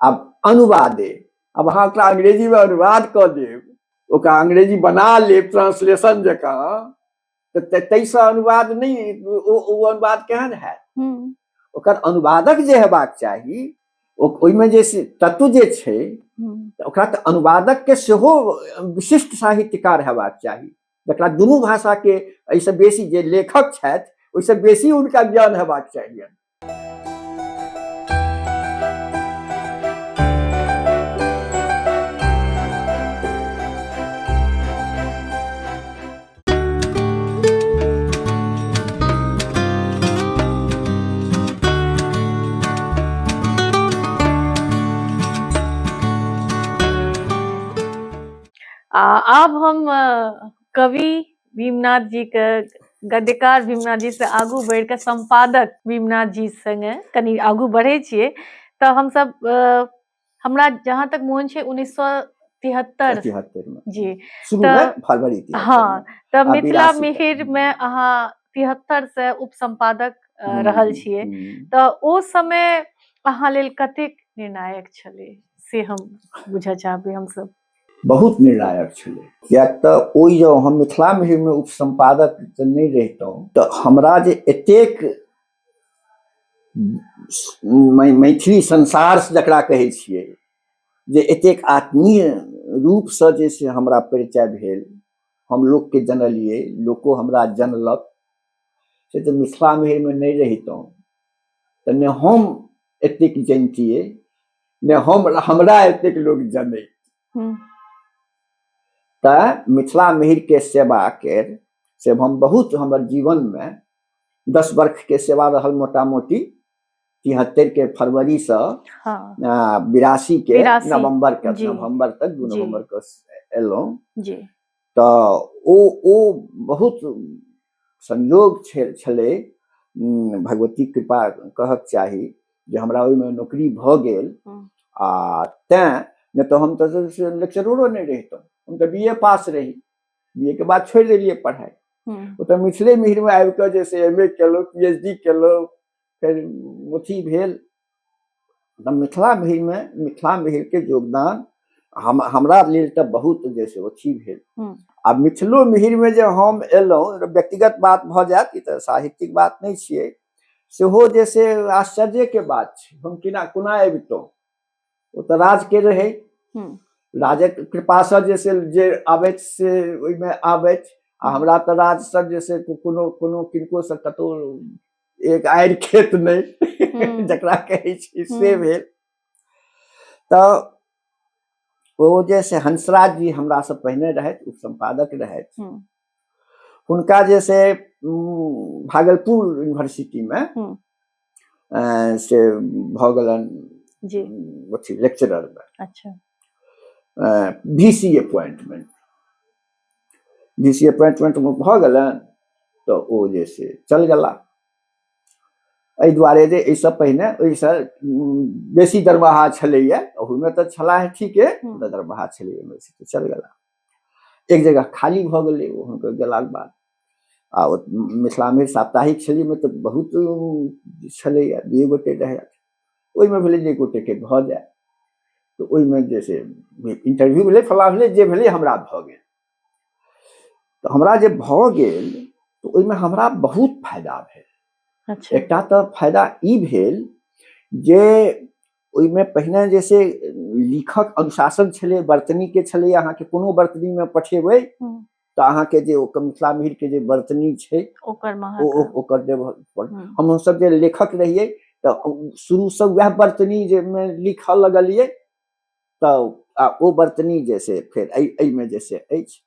आब अनुवादे, आब अहाँ ओकरा अंग्रेजीमे अनुवाद कऽ देब, ओकरा अंग्रेजी बना लेब ट्रांसलेशन जकाँ, तऽ ताहिसँ अनुवाद नहि, ओ अनुवाद केहन हैत? ओकर अनुवादक जे हेबाक चाही, ओहिमे जे तत्व जे छै, ओकरा तऽ अनुवादक के सेहो विशिष्ट साहित्यकार हेबाक चाही, जकरा दुनू भाषा के एहिसँ बेसी जे लेखक छथि ओहिसँ बेसी हुनका ज्ञान हेबाक चाहिए। आ आब हम कवि भीमनाथ जी के, गद्यकार भीमनाथ जी से आगू बढ़ि कऽ संपादक भीमनाथ जी संगे कनि आगू बढ़ै छियै। तऽ हमसब, हमरा जहाँ तक मोन छै, 1973 73 मे जी शुरू मे, फरवरी 73। हँ, तऽ आ मिथिला 82 मिहिर मे अहाँ 73 से उप संपादक रहल छियै, तऽ ओ समय अहाँ लेल कतेक निर्णायक छलै से हम बुझऽ चाहबै हमसब। बहुत निर्णायक छलै, किएक तऽ ओहि जँ हम मिथिला मिहिरमे उप सम्पादक नहि रहितहुँ तऽ हमरा जे एतेक मैथिली संसार जकरा कहै छियै, जे एतेक आत्मीय रूपसँ जे से हमरा परिचय भेल, हम लोकके जनलियै, लोको हमरा जनलक, से तऽ मिथिला मिहिरमे नहि रहितहुँ तऽ ने हम एतेक जनितियै, ने हम हमरा एतेक लोक जनै। तऽ मिथिला मिहिरके सेवाके से हम बहुत, हमर जीवनमे 10 वर्षके सेवा रहल मोटा मोटी, 73 के फरवरीसँ 82 के 82, नवम्बर के नवम्बर तक, 2 नवम्बर के एलहुँ। तऽ ओ ओ बहुत संयोग छलै, भगवती कृपा कहक चाही जे हमरा ओहिमे नौकरी भऽ गेल। आ तेँ नहि तऽ हम तऽ लेक्चररो नहि रहितहुँ। हम तऽ बी ए पास रही, बी ए के बाद छोड़ि देलियै पढ़ाइ। ओ तऽ मिथिले मिहिरमे आबि कऽ जे से एम ए केलहुँ, पी एच डी केलहुँ, फेर अथी भेल। तऽ मिथिला मिहिरमे मिथिला मिहिरके योगदान हमरा लेल तऽ बहुत जे से अथी भेल। आ मिथिलो मिहिरमे जे हम एलहुँ, व्यक्तिगत बात भऽ जायत ई, तऽ साहित्यिक बात नहि छियै, सेहो जे से आश्चर्यके बात छै। हम केना कोना अबितहुँ? ओ तऽ राजके रहै। राजक कृपासँ जे से जे आबथि से ओहिमे आबथि, आ हमरा तऽ राजसँ जे से कोनो कोनो किनको कतहु एक आड़ि खेत नहि जकरा कहै छी से भेल। तऽ ओ जे से हंसराज जी हमरा से पहिने रहथि, उप सम्पादक रहथि। हुनका जे से भागलपुर यूनिवर्सिटीमे से भऽ गेलनि अथी लेक्चररमे। VC appointment, VC appointment भऽ गेलनि तऽ ओ जे से चल गेला, एहि दुआरे जे एहिसँ पहिने ओहिसँ बेसी दरमाहा छलैए। ओहूमे तऽ छलाह ठीके, दरमाहा छलैए बेसी, तऽ चल गेला। एक जगह खाली भऽ गेलै ओ हुनकर गेलाके बाद। आ ओ मिथिलामे साप्ताहिक छलैमे तऽ बहुत छलैए, दुए गोटे रहै। ओहिमे भेलै जे एक गोटेके भऽ जाय, तऽ ओहिमे जे से इंटरव्यू भेलै, फलाँ भेलै, जे भेलै, हमरा भऽ गेल। तऽ हमरा जे भऽ गेल तऽ ओहिमे हमरा बहुत फायदा भेल। एकटा तऽ फायदा ई भेल जे ओहिमे पहिने जे से लेखक अनुशासन छलै, वर्तनीके छलै, अहाँके कोनो वर्तनीमे पठेबै तऽ अहाँके जे ओ मिथिला मिहिरके जे वर्तनी छै ओकर ओकर जे हमसब जे लेखक रहियै तऽ शुरूसँ वएह वर्तनी जे मे लिखऽ लगलियै, तऽ आ ओ वर्तनी जे से फेर एहिमे जे से अछि।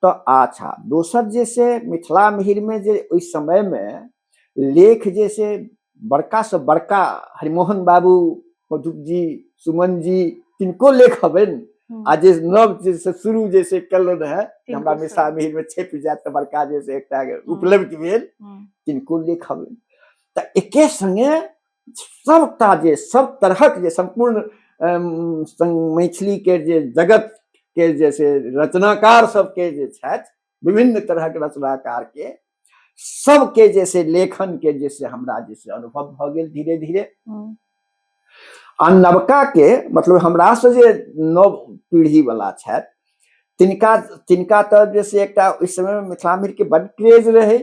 तऽ अच्छा, दोसर जे से मिथिला मिहिरमे जे ओहि समयमे लेख जे से बड़का से बड़का हरिमोहन बाबू, मधुप जी, सुमन जी, तिनको लेख अबनि, आ जे नव जे से शुरू जे से केलहुँ रहए, हमरा मिथिला मिहिरमे छपि जायत तऽ बड़का जे से एकटा उपलब्धि भेल, तिनको लेख अबनि। तऽ एके संगे सबटा जे सब तरहक जे सम्पूर्ण मैथिलीके जे जगत के जे से रचनाकार सबके जे छथि, विभिन्न तरहक रचनाकार के सबके जे से लेखन के जे से हमरा जे से अनुभव भऽ गेल धीरे धीरे। आ नवका के मतलब हमरा से जे नव पीढ़ी वाला छथि तिनका तिनका तऽ जे से एकटा ओहि समय मे मिथिला मिहिर के बड क्रेज रहै।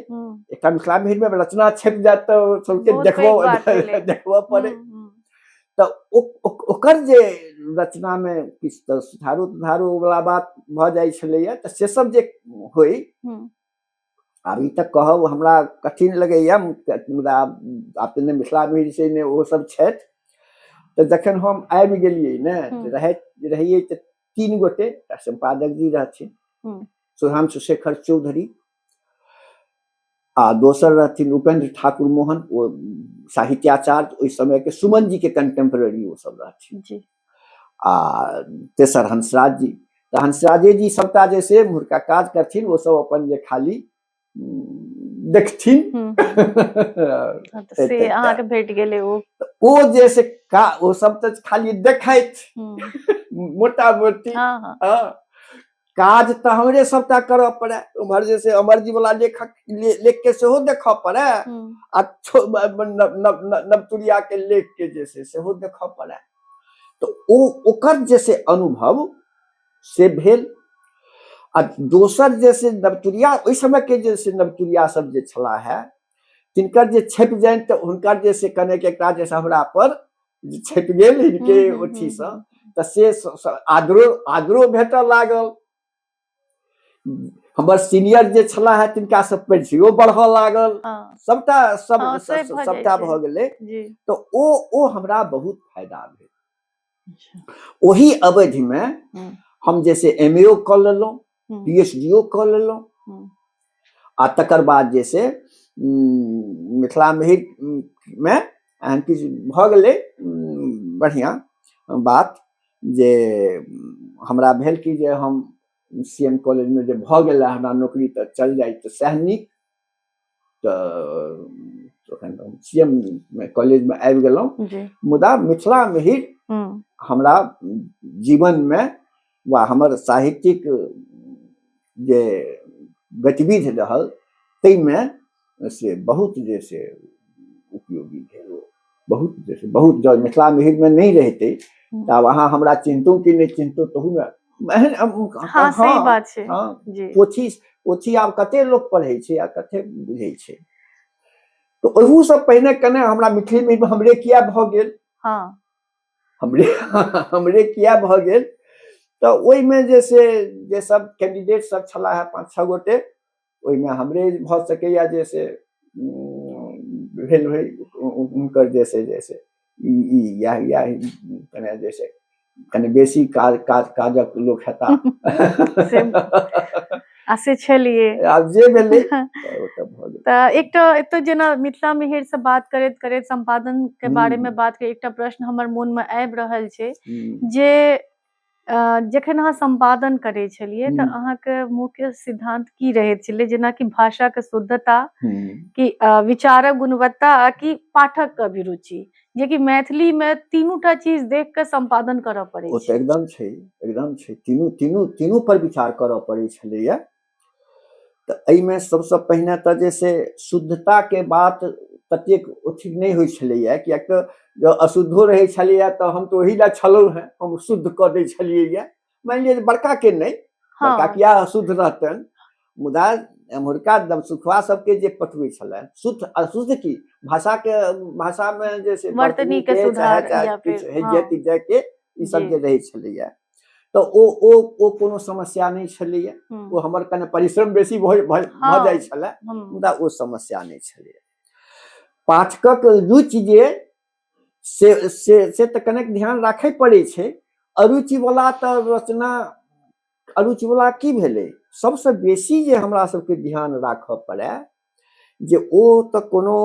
एकटा मिथिला मिहिर मे रचना छपि जायत तऽ सबके बहुत देखबो पैघ बात भेलै। देखबऽ पड़े। तऽ ओकर जे रचना मे किछु तऽ सुधारो तुधारो वाला बात भऽ जाइ छलैया, तऽ से सब जे होइ। आब ई तऽ कहब हमरा कठिन लगैया, मुदा आब तऽ नहि मिथिला मिहिर छै ने ओ सब छथि। तऽ जखन हम आबि गेलियै ने, रहैत रहियै तऽ 3 गोटे एकटा सम्पादक जी रहथिन, सुधांशु शेखर चौधरी, आ दोसर रहथिन उपेंद्र ठाकुर मोहन, ओ साहित्याचार्य ओहि समय के सुमन जी के कंटेम्प्रेरी ओ सब रहथिन। आ तेसर हंसराज जी। तऽ हंसराजे जी सबटा जे से हुनका काज करथिन, ओ सब अपन जे खाली देखथिन। हँ, तऽ से अहाँके भेट गेलै ओ। ओ जे से का ओ सब तऽ खाली देखैत मोटा मोटी। हँ, हँ। हँ, काज तऽ हमरे सबटा करऽ पड़े। उम्हर जे से अमर जी वाला लेखक लेख के सेहो देखऽ पड़े, आ नवतुरिया के लेख के जे से सेहो देखऽ पड़े। तऽ ओ ओकर जे से अनुभव से भेल। आ दोसर जे से नवतुरिया ओहि समय के जे से नवतुरिया सब जे छला है, तिनकर जे छपि जानि तऽ हुनकर जे से कनेक एकटा जे से हमरा पर जे छपि गेल हिनके ओथीसँ, तऽ से आदरो आदरो भेटऽ लागल। हमर सीनियर जे छला है तिनका सब पैसियो बढ़ऽ लागल। सबटा सब हँ, से भऽ जाइ सबटा छै। भऽ गेलै। तऽ ओ हमरा बहुत फायदा भेल। ओही अवधिमे हम जैसे एम ए ओ कऽ लेलहुँ, पी एच डी ओ कऽ लेलहुँ, आ तकर बाद जे से मिथिला मिहिर मे एहन किछु भऽ गेलै बढ़िआँ बात जे हमरा भेल कि जे हम सी एम कॉलेजमे जे भऽ गेलै हमरा नौकरी तऽ चल जाइ तऽ सएह नीक। तऽ तखन हम सी एम कॉलेजमे आबि गेलहुँ। मुदा मिथिला मिहिर हमरा जीवनमे वा हमर साहित्यिक जे गतिविधि रहल ताहिमे से बहुत जे से उपयोगी भेल। ओ बहुत जे से बहुत जँ मिथिला मिहिरमे नहि रहितै तऽ आब अहाँ हमरा चिन्हतहुँ कि नहि चिन्हतहुँ तहूमे एहन हँ, सही बात छै। हँ, पोथी पोथी आब कते लोक पढ़ै छै आ कते बुझै छै। तऽ ओहूसँ पहिने कने हमरा मिथिले मिहिरमे हमरे किया भऽ गेल, हमरे किया भऽ गेल, तऽ ओहिमे जे से जे सब कैंडिडेट सब छलाह है 5-6 गोटे, ओहिमे हमरे भऽ सकैया जे से भेल होइ हुनकर जे से जे से ई इएह इएह कने जे से कने बेसी काज काज काजक लोक हेता आ से छलियै। आब जे भेलै तऽ ओ तऽ भऽ गेल। तऽ एकटा एतऽ जेना मिथिला मिहिर से बात करैत करैत संपादन के बारे मे बात करी, एकटा प्रश्न हमर मोन मे आबि रहल छै जे जखन अहाँ संपादन करै छलियै तऽ अहाँके मुख्य सिद्धांत की रहैत छलै, जेनाकि भाषा के शुद्धता कि विचारक गुणवत्ता आ कि पाठक के अभिरुचि, जेकि मैथिली मे तीनूटा चीज देख के संपादन करऽ पड़ै ओ तऽ छै। एकदम छै, एकदम छै। तीनू तीनू तीनू पर विचार करऽ पड़ै छलैया। तऽ एहिमे सबसँ पहिने तऽ जे से शुद्धता के बात ततेक अथी नहि होइ छलैया, किएक तऽ जँ अशुद्धो रहै छलैया तऽ हम तऽ ओहि लए छलहुँ हेँ, हम शुद्ध कऽ दै छलियैया। मानि लिअ जे बड़का के नहि, बड़का किया अशुद्ध रहतनि, मुदा एम्हुरका नवसुखवा सबके जे पठबै छलनि शुद्ध अशुद्ध की भाषा के भाषा मे जे से वर्तनी के वर्तनी के सुधार चाहे चाहे या फिर, किछु हेजय तिजय के ई सब जे रहै छलैया तऽ ओ ओ ओ कोनो समस्या नहि छलैया। ओ हमर कने परिश्रम बेसी भऽ जाइ छलै, मुदा ओ समस्या नहि छलैया। पाठकक रुचि जे से से से तऽ कनेक ध्यान राखै पड़ै छै। अरुचि वाला तऽ रचना, अरुचि वाला की भेलै, सबसँ बेसी जे हमरा सबके ध्यान राखऽ पड़ै जे ओ तऽ कोनो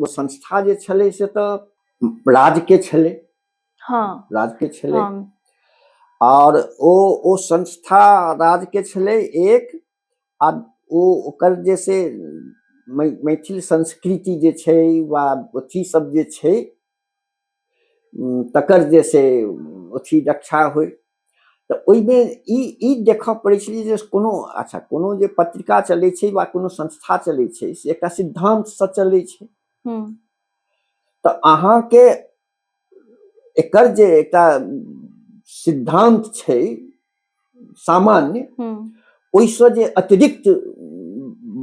संस्था जे छलै से तऽ राजके छलै, राजके छलै, और ओ संस्था राजके छलै एक, आ ओ ओकर जे से मैथिल संस्कृति जे छै वा अथी सब जे छै तकर जे से अथी रक्षा होइ। तऽ ओहिमे ई देखऽ पड़ै छलै जे कोनो अच्छा कोनो जे पत्रिका चलै छै वा कोनो संस्था चलै छै से एकटा सिद्धान्तसँ चलै छै। तऽ अहाँके एकर जे एकटा सिद्धांत छै सामान्य, ओहिसँ जे अतिरिक्त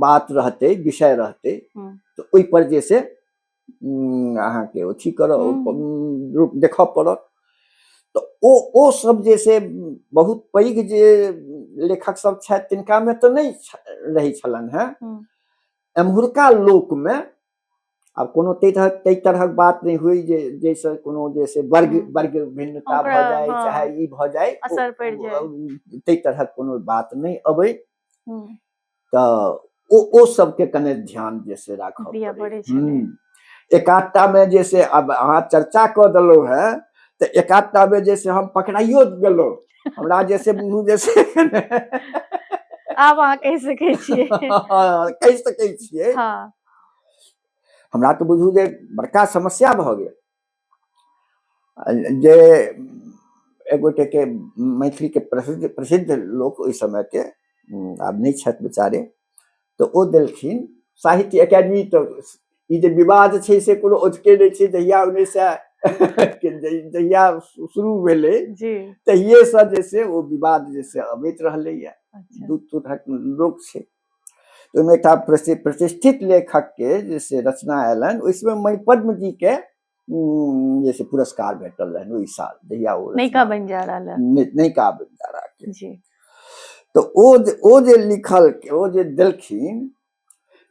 बात रहतै, विषय रहतै, तऽ ओहि पर जे से अहाँके अथी करऽ देखऽ पड़त। तऽ ओ ओ सब जे से बहुत पैघ जे लेखक सब छथि तिनकामे तऽ नहि रहै छलनि हेँ। एम्हुरका लोकमे आब कोनो ताहि तरहक ताहि तरहक बात नहि हुए जे जाहिसँ कोनो जे से वर्ग वर्ग भिन्नता भऽ जाय, चाहे ई भऽ जाय, असर पड़ि जाय, ताहि तरहक कोनो बात नहि अबै। तऽ ओ ओ सबके कने ध्यान जे से राखऽ दिअ पड़ै छलै। एकाधटा मे जे से आब अहाँ चर्चा कऽ देलहुँ हेँ तऽ एकाधटा मे जे से हम पकड़ाइयो गेलहुँ, हमरा जे से बुझू जे से आब अहाँ कहि सकै छियै। कहि सकै छियै। हमरा तऽ बुझू जे बड़का समस्या भऽ गेल जे एक गोटेके मैथिलीके प्रसिद्ध प्रसिद्ध लोक ओहि समयके, आब नहि छथि बेचारे, तऽ ओ देलखिन साहित्य एकेडमी। तऽ ई जे विवाद छै से कोनो ओझके नहि छै, जहिया 1900 जहिया शुरू भेलै तहिएसँ जे से ओ विवाद जे से अबैत रहलैए। दू तरहक लोक छै। ओहिमे एकटा प्रतिष्ठित लेखकके जे से रचना अयलनि, ओहि समय मणिपद्म जीके जे से पुरस्कार भेटल रहनि ओहि साल जहिया ओ नैका बनिजारा नैका बनिजारा के जी। तऽ ओ जे लिखल, ओ जे देलखिन,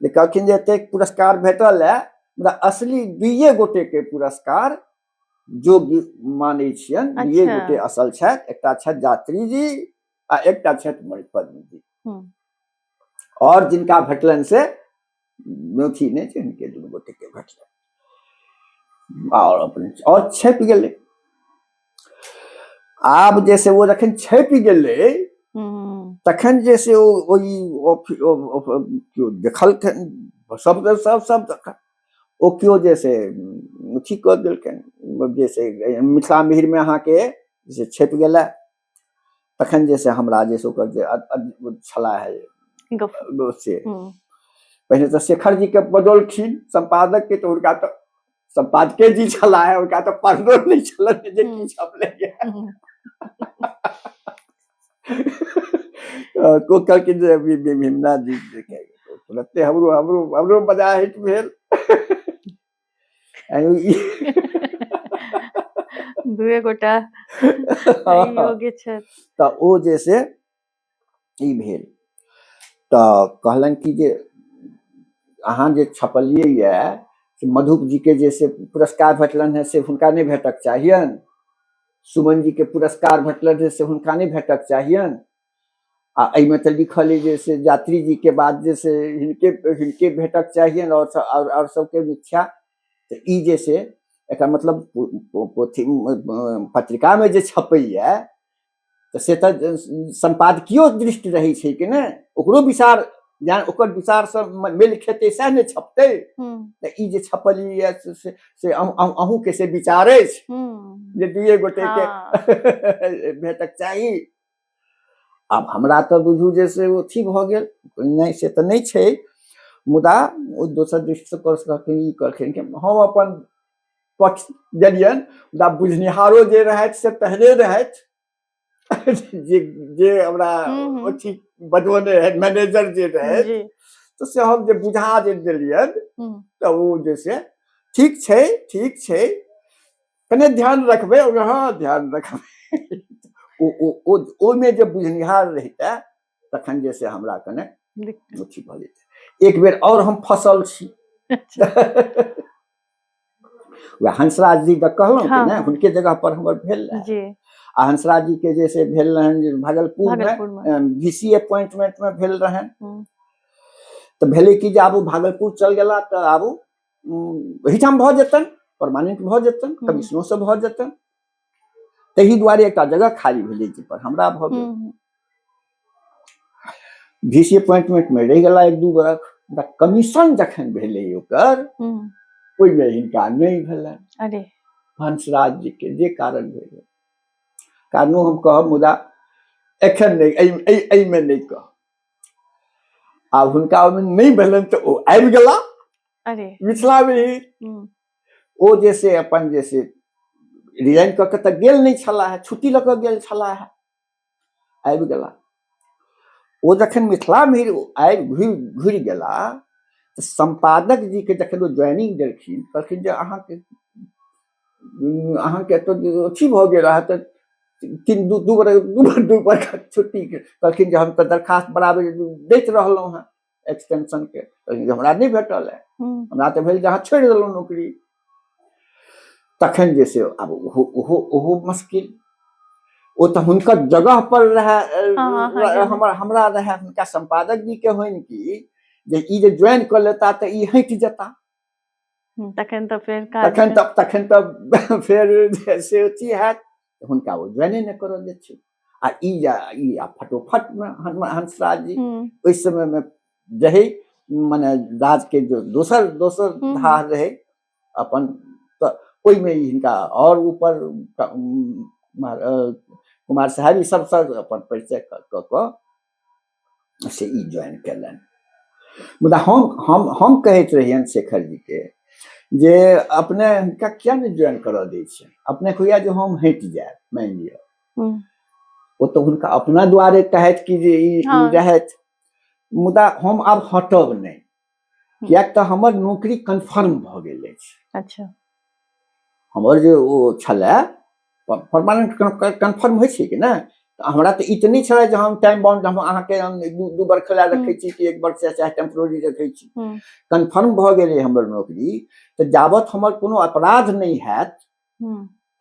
जे कहलखिन जे एतेक पुरस्कार भेटल है, मुदा असली दुइए गोटे के पुरस्कार योग्य मानै छियनि, दुइए गोटे असल छथि, एकटा छथि यात्री जी आ एकटा छथि मणिपद्म जी। और जिनका भेटलनि से अथी नहि छै, हिनके दुनू गोटे के भेटलनि और अपने और छपि गेलै। आब जे से ओ जखन छपि गेलै तखन जे से ओ ओहि केओ देखलखिन, सब सब सब ओ केओ जे से अथी कऽ देलखिन जे से मिथिला मिहिरमे अहाँके जे छपि गेलै। तखन जे से हमरा जे से ओकर जे छला है से पहिने तऽ शेखर जी के बदलखिन सम्पादक के, तऽ हुनका तऽ सम्पादके जी छला है, हुनका तऽ पढ़लो नहि छलनि जे की छपलै। ओ कहलखिन जे भीमनाथ जी तुरते हमरो हमरो हमरो बजाहटि भेल। दुए गोटा योग्य छथि। तऽ ओ जे से ई भेल तऽ कहलनि कि जे अहाँ जे छपलियै यए से मधुप जीके जे से पुरस्कार भेटलनि हेँ से हुनका नहि भेटक चाहियनि, सुमन जीके पुरस्कार भेटलनि हेँ से हुनका नहि भेटक चाहियनि, आ एहिमे तऽ लिखल अइ जे से यात्री जीके बाद जे से हिनके हिनके भेटक चाहियनि आओर आओर सबके मिथ्या। तऽ ई जे से एकर मतलब पोथी पत्रिकामे जे छपैए तऽ से तऽ सम्पादकीयो दृष्टि रहै छै कि नहि, ओकरो विचार जहन ओकर विचारसँ मेल खेतै सएह ने छपतै। तऽ ई जे छपलियै से अहूँके से विचार अछि जे दुइए गोटेके भेटक चाही। आब हमरा तऽ बुझू जे से अथी भऽ गेल, नहि से तऽ नहि छै, मुदा ओ दोसर दृष्टिसँ कर कहलखिन, ई कहलखिन कि हम अपन पक्ष देलियनि, मुदा बुझनिहारो जे रहथि से तेहने रहथि जे जे हमरा अथी बजौने रहथि, मैनेजर जे रहथि, तऽ से हम जे बुझा जे देलियनि तऽ ओ जे से ठीक छै, ठीक छै, कने ध्यान रखबै। हँ, ध्यान रखबै। ओ ओहिमे जे बुझनिहार रहितै तखन जे से हमरा कने अथी भऽ जेतै। एक बेर आओर हम फसल छी। वएह हंसराज जी के कहलहुँ कि ने, हुनके जगह पर हमर भेल रहै। आ हंसराज जी के जे से भेल रहनि भागलपुर मे वी सी अपॉइंटमेंट मे भेल रहनि। तऽ भेलै कि जे आब ओ भागलपुर चल गेला तऽ आब ओहिठाम भऽ जेतनि, परमानेंट भऽ जेतनि, कमीशनो सब भऽ जेतनि, ताहि दुआरे एकटा जगह खाली भेलै जे पर हमरा भऽ गेल। वी सी अपॉइंटमेंट मे रहि गेला 1-2 बरख। कमीशन जखन भेलै ओकर, ओहिमे हिनका नहि भेलनि। अरे हंसराज जी के जे कारण भेलै, कारणो हम कहब मुदा एखन नहि, एहिमे नहि कहब। आब हुनका ओहिमे नहि भेलनि तऽ ओ आबि गेला अरे मिथिला में ही। ओ जे से अपन जे से रिजाइन कऽ के तऽ गेल नहि छलाह हे, छुट्टी लऽ कऽ गेल छलाह हे, आबि गेला। ओ जखन मिथिला मिहिर आबि घुरि घुरि गेला तऽ सम्पादक जीके जखन ओ ज्वाइनिंग देलखिन, कहलखिन जे अहाँके अहाँके तऽ अथी भऽ गेल अहाँ तऽ तीन दू दू बरख दू दू बरख छुट्टीके। कहलखिन जे हम तऽ दरखास्त बराबर दैत रहलहुँ हेँ एक्सटेंशनके, कहलखिन जे हमरा नहि भेटल है, हमरा तऽ भेल जे अहाँ छोड़ि देलहुँ नौकरी। तखन जे से आब ओहो ओहो ओहो मुश्किल, ओ तऽ हुनकर जगह पर रहए, हमर हमरा रहए हुनका सम्पादक जी के होइन कि जे ई जे ज्वाइन कऽ लेता तऽ ई हटि जेता, तखन तऽ फेर तखन तऽ तखन तऽ फेर जे से अथी हैत, हुनका ओ ज्वाइने नहि करऽ देथिन। आ ई ई आ फटोफटमे हंसराज जी ओहि समयमे रहै, मने राजके जो दोसर दोसर धार रहै अपन, तऽ ओहिमे हिनका आओर ऊपर कुमार साहेब ई सब सब अपन परिचय कऽ कऽ से ई ज्वाइन कयलनि। मुदा हम हम हम कहैत रहियनि शेखर जीके जे अपने हिनका किया नहि ज्वाइन करऽ दै छियनि, अपने होइया जे हम हटि जायब मानि लिअ, ओ तऽ हुनका अपना दुआरे कहैत कि जे ई रहथि, मुदा हम आब हटब नहि, किएक तऽ हमर नौकरी कन्फर्म भऽ गेल अछि। अच्छा, हमर जे ओ छलए परमानेंट कन्फर्म होइ छै कि ने, तऽ हमरा तऽ ई तऽ नहि छलै जे हम टाइम बाउंड हम अहाँके हम दू दू बरख लए रखै छी कि एक बरख चाहे टेम्पोररी रखै छी, कन्फर्म भऽ गेलै हमर नौकरी, तऽ जाबत हमर कोनो अपराध नहि हैत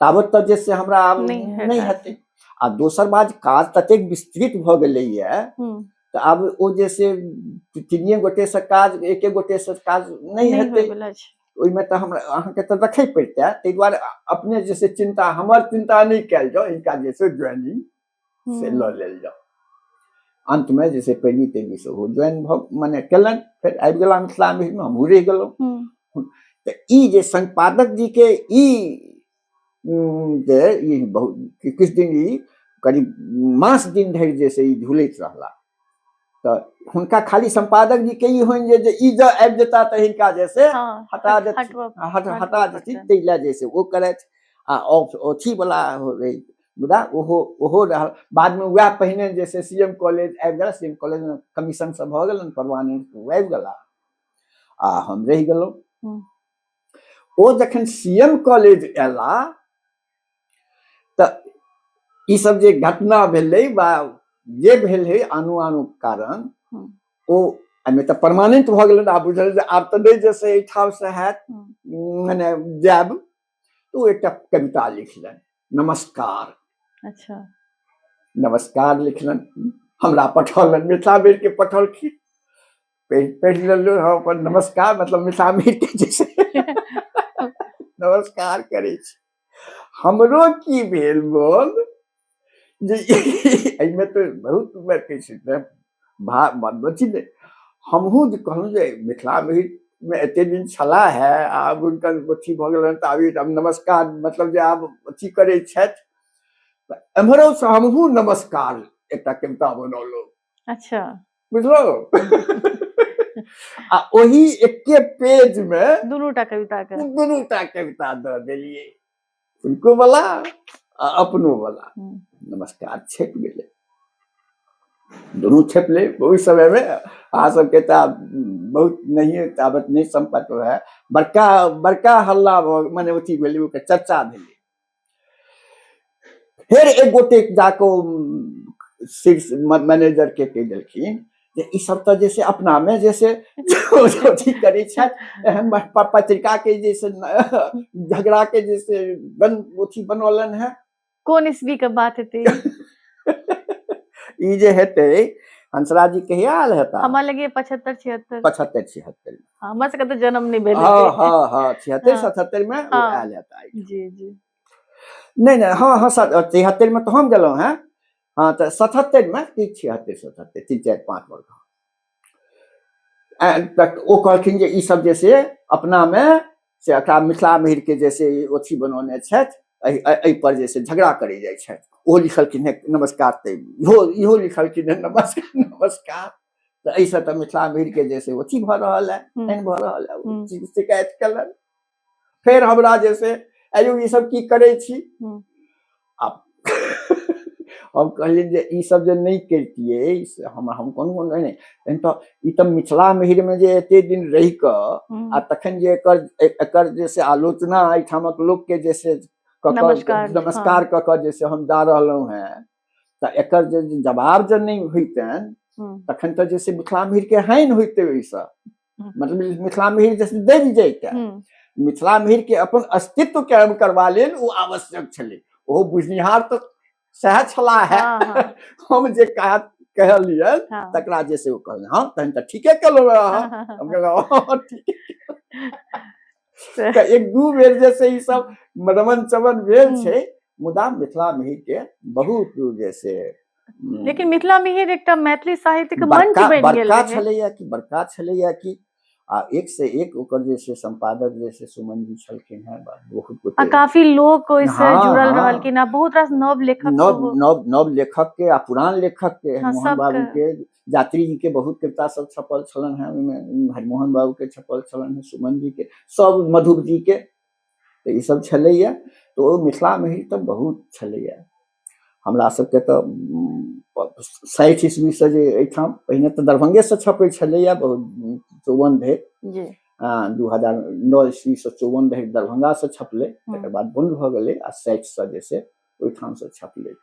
ताबत तऽ जे से हमरा आब नहि हेतै। आ दोसर बात काज ततेक विस्तृत भऽ गेलैए तऽ आब ओ जे से तीनिए गोटेसँ काज एके गोटेसँ काज नहि हेतै, ओहिमे तऽ हमरा अहाँके तऽ रखै पड़ितै, ताहि दुआरे अपने जे से चिन्ता हमर चिन्ता नहि कयल जाउ, हिनका जे से ज्वाइनिंग से लऽ लेल जाउ। अन्तमे जे से पैरवी तैरवी सेहो ज्वाइन भऽ मने केलनि, फेर आबि गेला मिथिला मिहिरमे, हमहूँ रहि गेलहुँ। तऽ ई जे सम्पादक जीके ई जे ई बहुत किछु दिन ई करीब मास दिन धरि जे से ई झुलैत रहला, तऽ हुनका खाली सम्पादक जी के ई होइन जे ई जँ आबि जेता तऽ हिनका जे से हटा देथिन, हटा देथिन, ताहि लए जे से ओ करथि। आ अथी वाला रहै, मुदा ओहो ओहो रहल। बादमे वएह पहिने जे से सी एम कॉलेज आबि गेला, सी एम कॉलेजमे कमीशन सब भऽ गेलनि, परमानेंट ओ आबि गेला आ हम रहि गेलहुँ। ओ जखन सी एम कॉलेज अयला तऽ ई सब जे घटना भेलै बा जे भेलै आनो आनो कारण, ओ एहिमे तऽ परमानेंट भऽ गेलै, आब बुझल जे आब तऽ नहि जे से एहिठामसँ हैत मने जायब, तऽ ओ एकटा कविता लिखलनि नमस्कार। अच्छा, नमस्कार लिखलनि, हमरा पठौलनि, मिथिला के पठौलखिन, पढ़ि लेलहुँ हम अपन नमस्कार, मतलब मिथिला मिहिरके जे छै नमस्कार करै छी। हमरो की भेल बोल जे एहिमे तऽ बहुत कहै छै भा अथी नहि, हमहूँ जे कहलहुँ जे मिथिला मिहिरमे एते दिन छलाह है, आब हुनकर अथी भऽ गेलनि तऽ आब नमस्कार मतलब जे आब अथी करै छथि, एम्हरोसँ हमहूँ नमस्कार एकटा कविता बनौलहुँ। अच्छा, बुझलो? आ ओही एके पेज मे दुनू टा कविता के दुनू टा कविता दऽ देलियै, हुनको वाला आ अपनो वाला। नमस्कार छपि गेलै, दुनू छपलै। ओहि समय मे अहाँ सबके तऽ बहुत नहिये ताबत नहि सम्पर्क रहै, बड़का बड़का हल्ला भऽ मने अथी भेलै, ओकर चर्चा भेलै। फेर एक गोटे जाकऽ शीर्ष मैनेजर के कहि देलखिन जे ई सब तऽ जैसे अपना मे जैसे अथी करै छथि, एहन पत्रिका के जैसे झगड़ा के जैसे बन अथी बनौलनि हेँ। कोन ईस्वी के बात हेतै ई जे हेतै हंसराज जी कहिया आयल हेता? हमरा लगे 75 76। 75 76। हमर सबके तऽ जन्म नहि भेल। हँ हँ हँ, 76 77 में ओ आयल हेता। जी जी। नहि नहि, हँ हँ, 73 में तऽ हम गेलहुँ हेँ, हँ तऽ 77 में कि 76 77 3 4 5 वर्ष तक ओ कहलखिन जे ई सब जे से अपना मे से एकरा मिथिला मिहिर के जैसे अथी बनौने छथि, एहि पर जे से झगड़ा करै जाइ छथि। ओहो लिखलखिन हेँ नमस्कार, तऽ इहो इहो लिखलखिन हेँ नमस्कार नमस्कार, तऽ एहिसँ तऽ मिथिला मिहिर के जे से अथी भऽ रहल है, एहन भऽ रहल है, शिकायत केलनि। फेर हमरा जे से आइयो ई सब की करै छी। आब हम कहलियनि जे ई सब जे नहि करितियै से हम हम कोनो नहि नहि तऽ ई तऽ मिथिला मिहिरमे जे एते दिन रहि कऽ आ तखन जे एकर एकर जे से आलोचना एहिठामक लोकके जे से कऽ नमस्कार, नमस्कार कऽ कऽ जे से हम जा रहलहुँ हेँ, तऽ एकर जे जवाब जे नहि होइतनि तखन तऽ जे से मिथिला मिहिरके हानि होइतै ओहिसँ, मतलब मिथिला मिहिर जे दबि जैते। मिथिला मिहिर के अपन अस्तित्व कायम करबा लेल ओ आवश्यक छलै। ओहो बुझनिहार तऽ सएह छलाह है। हम जे कहलियनि तकरा जे से ओ कहलनि, हँ तहन तऽ ठीके केलहुँ अहाँ। हम कहलहुँ ठीके। तऽ एक दू बेर जे से ई सब रमन चमन भेल छै, मुदा मिथिला मिहिर के बहुत दूर जे से। लेकिन मिथिला मिहिर एकटा मैथिली साहित्य के मंच बनि गेल। बड़का छलैया कि बड़का छलैया कि आ एक से एक ओकर जे से संपादक जे से सुमन जी छलखिन हैं, बहुत गोटे आ काफी लोक ओहिसँ जुड़ल रहलखिन आ बहुत रास नव लेखक, नव नव नव लेखक के आ पुरान लेखक के, मोहन बाबू के, यात्री जी के बहुत कविता सब छपल छलनि हैं ओहिमे, हरिमोहन बाबू के छपल छलनि हैं, सुमन जी के, सब मधुप जी के, तऽ ई सब छलैया। तऽ ओ मिथिला मिहिर तऽ बहुत छलैया। हमरा सबके तऽ 60 ईस्वीसँ जे एहिठाम, पहिने तऽ दरभंगेसँ छपै छलैया बहुत 54 धरि, 2009 ईस्वीसँ 54 धरि दरभंगासँ छपलै, तकर बाद बन्द भऽ गेलै आ 60सँ जे से ओहिठामसँ छपलै।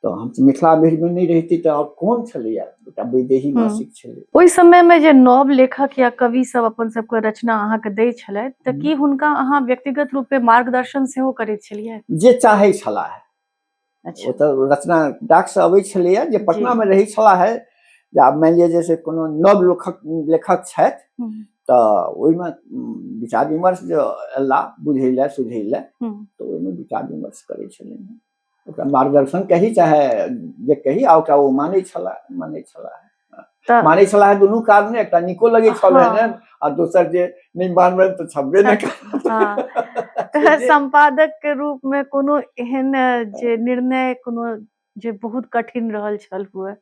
तऽ हम मिथिला मिहिरमे नहि रहिती तऽ आओर कोन छलैया, एकटा वैदेही मासिक छलै। ओहि समयमे जे नव लेखक या कवि सब अपन सबके रचना अहाँके दै छलथि तऽ की हुनका अहाँ व्यक्तिगत रूपे मार्गदर्शन सेहो करैत छलियै? जे चाहै छलाह। ओ तऽ रचना डाकसँ अबै छलैया, जे पटनामे रहै छलाह है, जे आब मानि लिअ जे से कोनो नव लेखक छथि तऽ ओहिमे विचार विमर्श जे अयला बुझै लए सुझै लए, तऽ ओहिमे विचार विमर्श करै छलियै, ओकरा मार्गदर्शन कही चाहे जे कही, आ ओकरा ओ मानै छलाह, मानै छलाह, मानै छलाह दुनू कारण, एकटा नीको लगै छल ने आ दोसर जे नहि मानबनि तऽ छपबे नहि करत। संपादक के रूप में कोनो एहन जे निर्णय कोनो जे बहुत कठिन रहल छल हुए,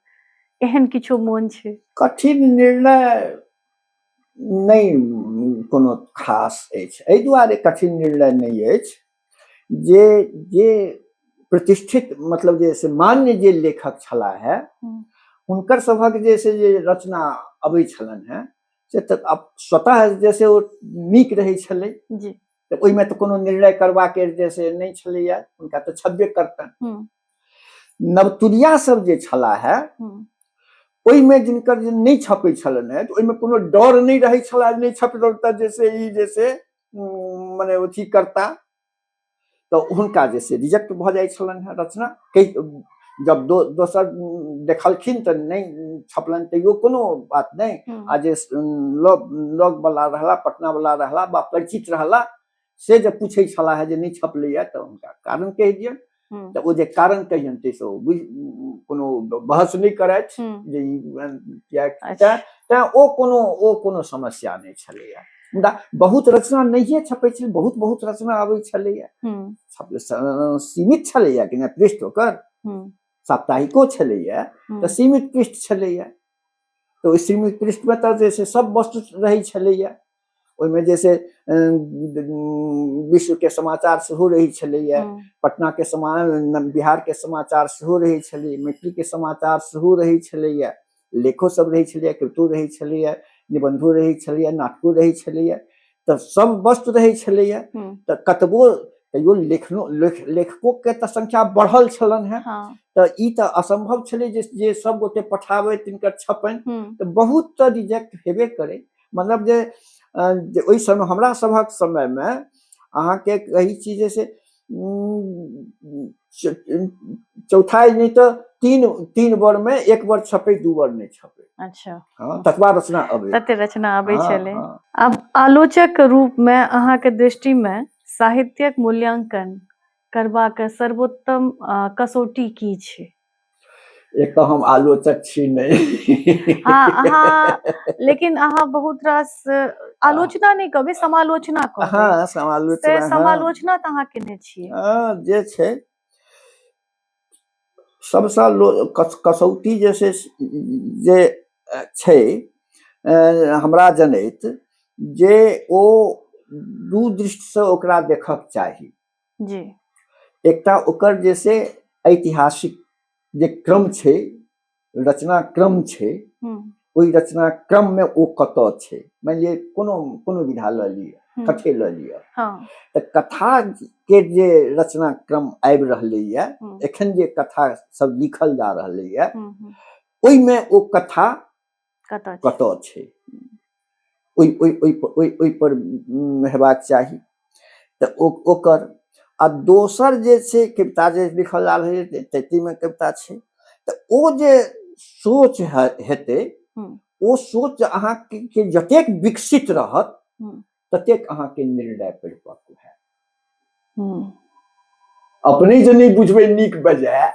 एहन किछो मोन छै? कठिन निर्णय नहि कोनो खास अछि। एहि दुआरे कठिन निर्णय नहि अछि जे जे प्रतिष्ठित, मतलब जे से मान्य जे लेखक छलाह है, हुनकर सभक जे से जे रचना अबै छलनि हेँ से तऽ आब स्वतः जे से ओ नीक रहै छलै, तऽ ओहिमे तऽ कोनो निर्णय करबाके जे से नहि छलैया, हुनका तऽ छपबे करतनि। नवतुरिया सब जे छलाह है, ओहिमे जिनकर जे नहि छपै छलनि हेँ तऽ ओहिमे कोनो डर नहि रहै छलै, नहि छपल तऽ जे से ई जे से मने अथी करता, तऽ हुनका जे से रिजेक्ट भऽ जाइ छलनि हेँ रचना। कहि जब दोसर देखलखिन तऽ नहि छपलनि तैयो कोनो बात नहि, आ जे लग लग वाला रहला, पटना वाला रहला वा परिचित रहला, से जे पूछै छलाह हे जे नहि छपलैया तऽ हुनका कारण कहि दियनि, तऽ ओ जे कारण कहियनि ताहिसँ ओ बुझि कोनो बहस नहि करथि जे ई किएक। तैँ ओ कोनो समस्या नहि छलैया। मुदा बहुत रचना नहिए छपै छलै, बहुत बहुत रचना अबै छलैया, सीमित छलैया कि नहि पृष्ठ ओकर, साप्ताहिको छलैया तऽ सीमित पृष्ठ छलैया, तऽ ओहि सीमित पृष्ठमे तऽ जे छै सब वस्तु रहै छलैया। ओहिमे जे से विश्वके समाचार सेहो रहै छलैया, पटनाके समा बिहारके समाचार सेहो रहै छलै, मैथिलीके समाचार सेहो रहै छलैया, लेखो सब रहै छलैया, कृतो रहै छलैया, निबन्धो रहै छलैया, नाटको रहै छलैया, तऽ सब वस्तु रहै छलैया। तऽ कतबो तैयो लेखनो लेखकोके तऽ संख्या बढ़ल छलनि हेँ, तऽ ई तऽ असम्भव छलै जे जे सब गोटे पठाबै तिनकर छपनि, तऽ बहुत तऽ रिजेक्ट हेबे करै। मतलब जे जे ओहि समय हमरा सभक समयमे अहाँके कहै छी जे से चौथाइ नहि तऽ तीन तीन बर में एक बर छपे, दू बर नहि छपे। हाँ, ततबा रचना अबै, तते रचना अबै छलै। आब आलोचक रूप में अहाँके दृष्टि में साहित्यक मूल्यांकन करबाक सर्वोत्तम कसौटी की छै? एक तऽ हम आलोचक छी नहि। हाँ, अहाँ लेकिन अहाँ बहुत रास आलोचना नहि कहबै, समालोचना कहबै। हाँ, समालोचना। से समालोचना तऽ अहाँ केने छियै। हाँ, जे छै सबसँ कसौटी जे छै जे छै हमरा जनैत जे ओ दू दृष्टिसँ ओकरा देखक चाही। जी। एकटा ओकर जे से ऐतिहासिक जे क्रम छै, रचना क्रम छै, ओहि रचना क्रम में ओ कतऽ छै। मानि लिअ कोनो कोनो विधा लऽ लिअ, कथे लऽ लिअ, तऽ कथा के जे रचना क्रम आबि रहलैए, एखन जे कथा सब लिखल जा रहलैए, ओहिमे ओ कथा कतऽ छै, ओहि ओहि ओहि ओहि पर हेबाक चाही। तऽ ओ ओकर आ दोसर जे छै कविता जे लिखल जा रहल छै, ताहिमे कविता छै, तऽ ओ जे सोच हेतै, ओ सोच अहाँके के जतेक विकसित रहत ततेक अहाँके निर्णय परिपक्व हैत। अपने जे नहि बुझबै नीक बेजाय,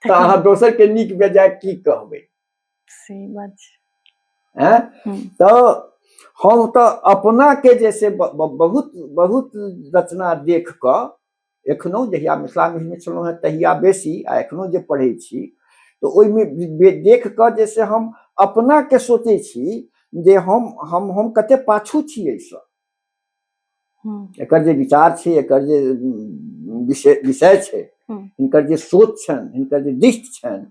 तऽ अहाँ दोसर के नीक बेजाय की कहबै? सही बात छै। तऽ हम तऽ अपना के जे से बहुत बहुत रचना देख कऽ एखनो जहिया मिथिला मिहिरमे छलहुँ हेँ तहिया बेसी, आ एखनो जे पढ़ै छी तऽ ओहिमे देख कऽ जे से हम अपना के सोचै छी जे हम हम हम कते पाछू छी एहिसँ। एकर जे विचार छै, एकर जे विषय विषय छै, हिनकर जे सोच छनि, हिनकर जे दृष्टि छनि,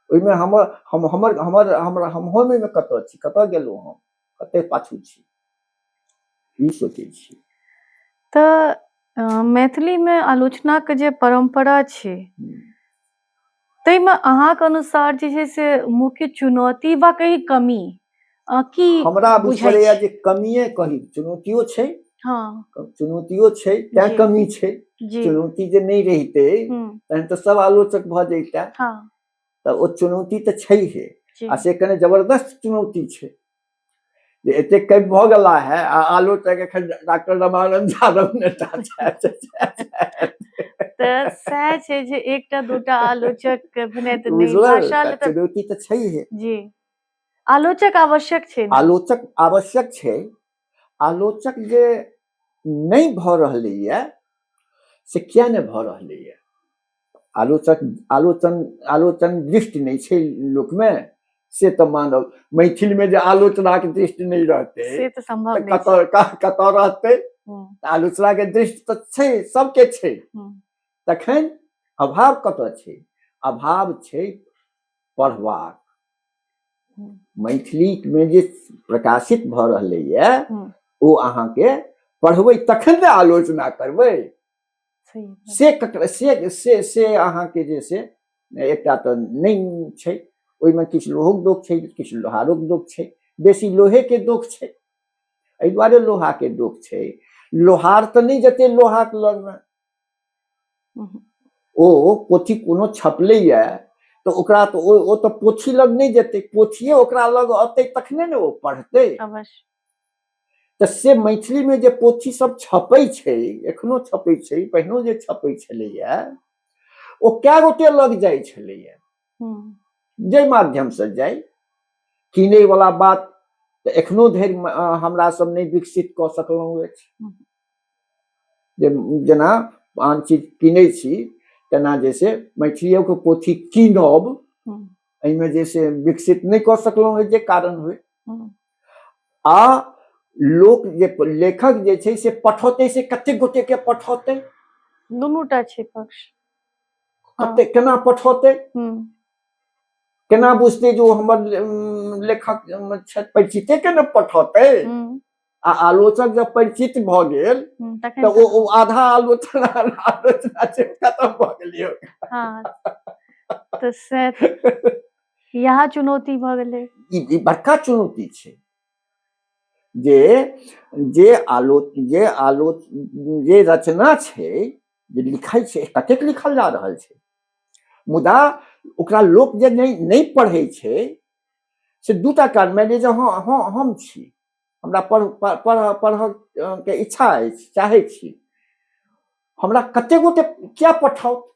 ओहिमे हमर हम हमर हमर हमर हम ओहिमे कतऽ छी, कतऽ गेलहुँ, हम कते पाछू छी, ई सोचै छी। तऽ मैथिलीमे आलोचनाके जे परम्परा छै ताहिमे अहाँके अनुसार जे छै से मुख्य चुनौती वा कही कमी की हमरा बुझ पड़ैया जे कमिए कही, चुनौतियो छै। चुनौतियो छै तैं कमी छै। चुनौती जे नहि रहितै तहन तऽ सब आलोचक भऽ जैता। तऽ ओ चुनौती तऽ छैहे, आ से कने जबरदस्त चुनौती छै जे एतेक कवि भऽ गेला है आ आलोचक एखन डॉक्टर रमानंद झा नेता। तऽ सएह छै जे एकटा दूटा आलोचक भेनाइ तऽ नहि, भाषा लेल चुनौती तऽ छैहे। जी, आलोचक आवश्यक छै। आलोचक आवश्यक छै। आलोचक जे नहि भऽ रहलैए से किया नहि भऽ रहलैए? आलोचक आलोचन आलोचन दृष्टि नहि छै लोकमे, से तऽ मानब। मैथिलमे जे आलोचनाके दृष्टि नहि रहतै से तऽ सम्भव नहि। कतऽ कतऽ रहतै? आलोचनाके दृष्टि तऽ छै, सबके छै। तखन अभाव कतऽ छै? अभाव छै पढ़बाक। मैथिलीमे जे प्रकाशित भऽ रहलैए ओ अहाँके पढ़बै तखन ने आलोचना करबै। से ककरा से से से अहाँके जे से एकटा तऽ नहि छै। ओहिमे किछु लोहोक दोख छै, किछु लोहारोक दोख छै, बेसी लोहेके दोख छै। एहि दुआरे लोहाके दोख छै, लोहार तऽ नहि जेतै लोहाके लगमे। ओ पोथी कोनो छपलैए तऽ ओकरा तऽ ओ तऽ पोथी लग नहि जेतै, पोथिए ओकरा लग अतै तखने ने ओ पढ़तै। तऽ से मैथिलीमे जे पोथी सब छपै छै, एखनो छपै छै, पहिनो जे छपै छलैए, ओ कए गोटे लग जाइ छलैए, जाहि माध्यमसँ जाइ। किनैवला बात तऽ एखनो धरि हमरा सब नहि विकसित कऽ सकलहुँ अछि। जे जेना आन चीज किनै छी तेना जे से मैथिलियोके पोथी कीनब, एहिमे जे से विकसित नहि कऽ सकलहुँ, जे कारण होइ। आ लोक जे लेखक जे छै से पठौतै, से कतेक गोटे के पठौतै? दुनूटा छै पक्ष। कते केना पठौतै, केना बुझतै जे ओ हमर लेखक छथि? परिचिते के ने पठौतै। आ आलोचक जब परिचित भऽ गेल तऽ ओ आधा आलोचना आलोचना छै खतम भऽ गेलियै। हँ, तऽ से इएह चुनौती भऽ गेलै। ई बड़का चुनौती छै जे जे आलो जे आलो जे रचना छै, जे लिखै छै, कतेक लिखल जा रहल छै, मुदा ओकरा लोक जे नहि नहि पढ़ै छै से दूटा कारण। मानि लिअ जे हँ हँ हम छी, हमरा पढ़ पढ़ पढ़ऽ के इच्छा अछि, चाहै छी, हमरा कतेक गोटे किया पठाओत?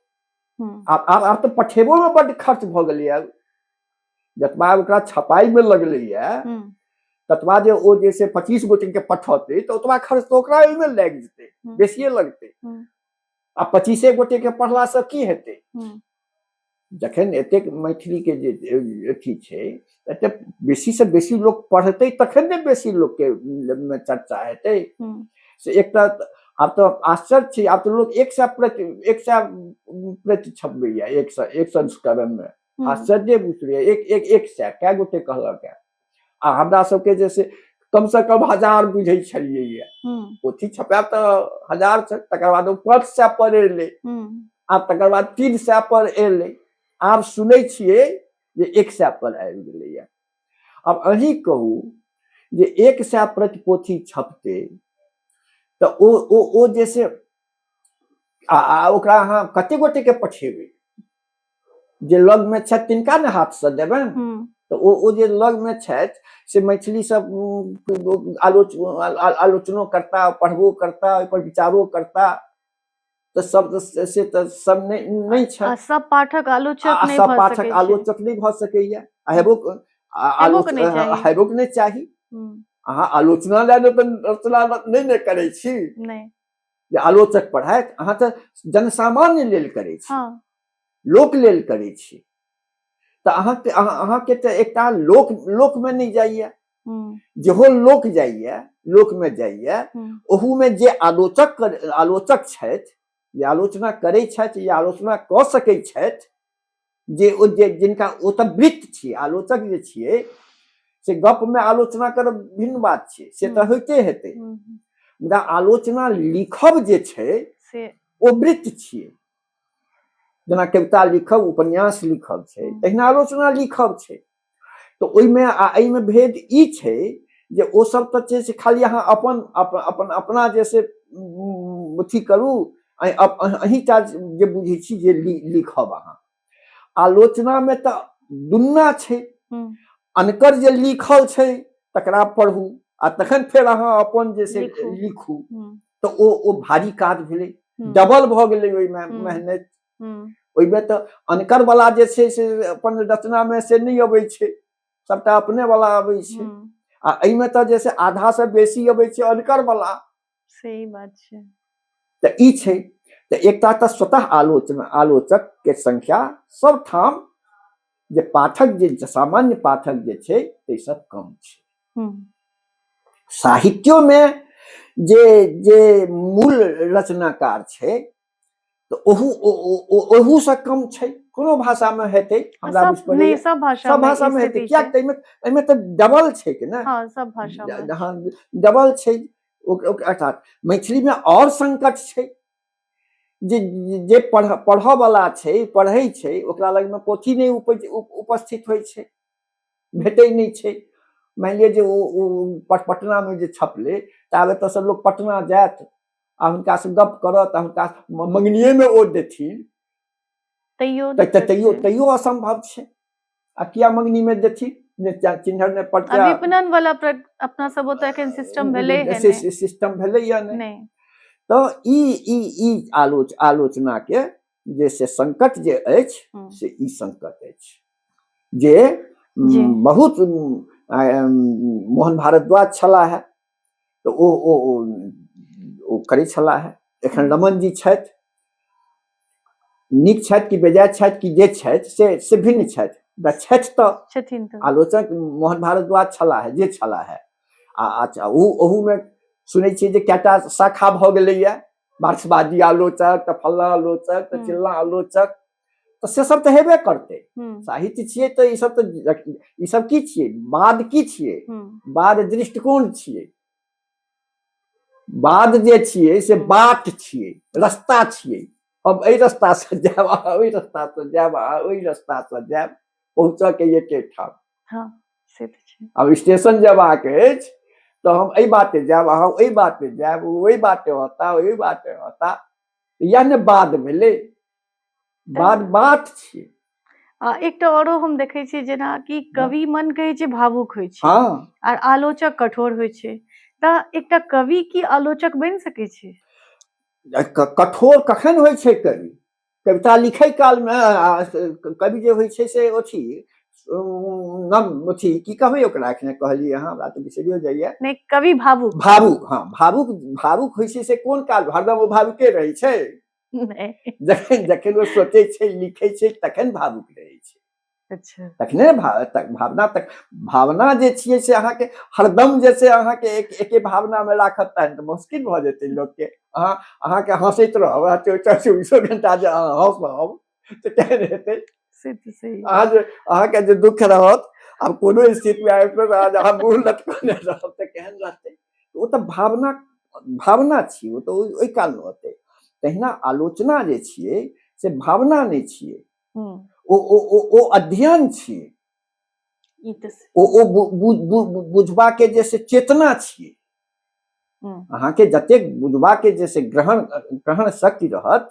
आब आब आब तऽ पठेबोमे बड्ड खर्च भऽ गेलैए। जतबा ओकरा छपाइमे लगलैए ततबा जे ओ जे से 25 गोटेके पठौतै तऽ ओतबा खर्च तऽ ओकरा ओहिमे लागि जेतै, बेसिए लगतै। आ 25 गोटेके पढ़लासँ की हेतै, जखन एतेक मैथिलीके जे अथी छै, एतेक बेसीसँ बेसी लोक पढ़तै तखन ने बेसी लोकके चर्चा हेतै। से एकटा आब तऽ आश्चर्य छै, आब तऽ लोक 100 प्रति 100 प्रति छपबैया, 100 एक संस्करणमे। आश्चर्य बुझलियै, एक एक 100 कए गोटे कहलक। आ हमरा सबके जे से कमसँ कम 1000 बुझै छलियै। पोथी छपायब तऽ 1000 छै, तकर बाद ओ 500 पर एलै, आब तकर बाद 300 पर एलै, आब सुनै छियै जे 100 पर आबि गेलैया। आब अहीं कहू जे 100 प्रति पोथी छपतै तऽ ओ ओ ओ जे से आ ओकरा अहाँ कते गोटेके पठेबै? जे लगमे छथि तिनका ने हाथसँ देबनि। तऽ ओ ओ जे लगमे छथि से मैथिली सब आलोचनो करता, पढ़बो करता, ओहिपर विचारो करता, तऽ सब से तऽ सब नहि नहि छथि। सब पाठक आलोचक नहि सब पाठक आलोचक नहि भऽ सकैया, आ हेबो हेबोक नहि चाही। अहाँ आलोचना लए तऽ रचना नहि ने करै छी जे आलोचक पढ़ायत, अहाँ तऽ जनसामान्य लेल करै छी, लोक लेल करै छी। तऽ अहाँके अहाँके तऽ एकटा लोक लोकमे नहि जाइया, जेहो लोक जाइया, लोकमे जाइया, ओहूमे जे आलोचक आलोचक छथि, जे आलोचना करै छथि या आलोचना कऽ सकै छथि, जे ओ जे जिनका ओ तऽ वृत्त छियै, आलोचक जे छियै से गपमे आलोचना करब भिन्न बात छियै, से तऽ होइते हेतै, मुदा आलोचना लिखब जे छै से ओ वृत्त छियै। जेना कविता लिखब, उपन्यास लिखब छै, तहिना आलोचना लिखब छै। तऽ ओहिमे आ एहिमे भेद ई छै जे ओ सब तऽ छै से खाली अहाँ अपन अपन अपना जे से अथी करू, अहीँटा जे बुझै छी जे लिखब। अहाँ आलोचनामे तऽ दुन्ना छै, अनकर जे लिखल छै तकरा पढ़ू आ तखन फेर अहाँ अपन जे से लिखू, तऽ ओ ओ भारी काज भेलै, डबल भऽ गेलै ओहिमे मेहनत। ओहिमे तऽ अनकर वाला जे छै से अपन रचनामे से नहि अबै छै, सबटा अपने वाला अबै छै, आ एहिमे तऽ जे छै आधा से बेसी अबै छै अनकर वाला। सही बात छै। तऽ ई छै, तऽ एकटा तऽ स्वतः आलोचना आलोचक के संख्या सब ठाम जे पाठक जे सामान्य पाठक जे छै ताहिसँ कम छै। साहित्योमे जे जे मूल रचनाकार छै तऽ ओहू ओहूसँ कम छै। कोनो भाषामे हेतै, हमरा बुझि पड़ैए सब भाषा सब भाषामे हेतै, किएक तऽ एहिमे तऽ डबल छै कि ने। हँ, सब भाषामे। हँ, डबल छै। अर्थात मैथिलीमे आओर संकट छै जे जे पढ़ऽवला छै, पढ़ै छै, ओकरा लगमे पोथी नहि उपस्थित होइ छै, भेटै नहि छै। मानि लिअ जे ओ पटनामे जे छपलै, ताबे तऽ सब लोक पटना जायत आ हुनकासँ गप करत आ हुनका मंगनिएमे ओ देथिन, तैयो तैयो तैयो असम्भव छै। आ किया मंगनीमे देथिन? ने चिन्हर ने पटिया। विपणन वाला अपना सब ओतऽ एखन सिस्टम भेलै है नहि, सिस्टम भेलै या नहि। तऽ ई ई ई आलोचना के जे से संकट जे अछि से ई संकट अछि जे बहुत मोहन भारद्वाज छलाह है तऽ ओ ओ ओ करै छलाह है। एखन रमन जी छथि, नीक छथि कि बेजाय छथि कि जे छथि से से भिन्न छथि, मुदा छथि तऽ छथिन। तऽ आलोचक मोहन भारद्वाज छलाह है, जे छलाह है। आ अच्छा ओ ओहूमे सुनै छियै जे कएटा शाखा भऽ गेलैए, मार्क्सवादी आलोचक तऽ फल्लाँ आलोचक तऽ चिल्लाँ आलोचक, तऽ से सब तऽ हेबे करतै। साहित्य छियै तऽ ई सब तऽ ई सब की छियै? बाद की छियै? बाद दृष्टिकोण छियै। बाद जे छियै से बाट छियै, रास्ता छियै। हम एहि रास्तासँ जायब, अहाँ ओहि रास्तासँ जायब, अहाँ ओहि रास्तासँ जायब, पहुँचऽ के एके ठाम। हँ, से तऽ छै। आब स्टेशन जयबाक अछि तऽ हम एहि बाटे जायब, अहाँ ओहि बाटे जायब, ओ ओहि बाटे होता, ओहि बाटे होता, इएह ने बाद भेलै, बाद बात छियै। आ एकटा औरो हम देखै छियै जेना कि कवि मन कहै छै भावुक होइ छै आर आलोचक कठोर होइ छै, तऽ एकटा कवि की आलोचक बनि सकै छै? कठोर कखन होइ छै कवि? कविता लिखै कालमे कवि जे होइ छै से अथी नम अथी की कहबै ओकरा, एखने कहलियै अहाँ, हमरा तऽ बिसरियो जाइए। नहि, कवि भावुक। भावुक, हँ, भावुक। भावुक होइ छै से कोन काल? हरदम ओ भावुके रहै छै? जखन जखन ओ सोचै छै, लिखै छै, तखन भावुक रहै छै। अच्छा। तखने भावना तक भावना जे छियै से अहाँके हरदम जे छै अहाँके एक एके भावनामे राखत तहन तऽ मुश्किल भऽ जेतै लोकके। अहाँके हँसैत रहब 24 घंटा जे अहाँ हँसब तऽ केहन हेतै? से तऽ सही। अहाँ जे अहाँके जे दुःख रहत, आब कोनो स्थितिमे आबि कऽ अहाँ मुँह लटकने रहब तऽ केहन रहतै? ओ तऽ भावना भावना छियै, ओ तऽ ओहि कालमे होतै। तहिना आलोचना जे छियै से भावना नहि छियै, ओ ओ ओ ओ अध्ययन छियै, ओ ओ बुझबाके जे से चेतना छियै। अहाँके जतेक बुझबाके जे से ग्रहण ग्रहण शक्ति रहत,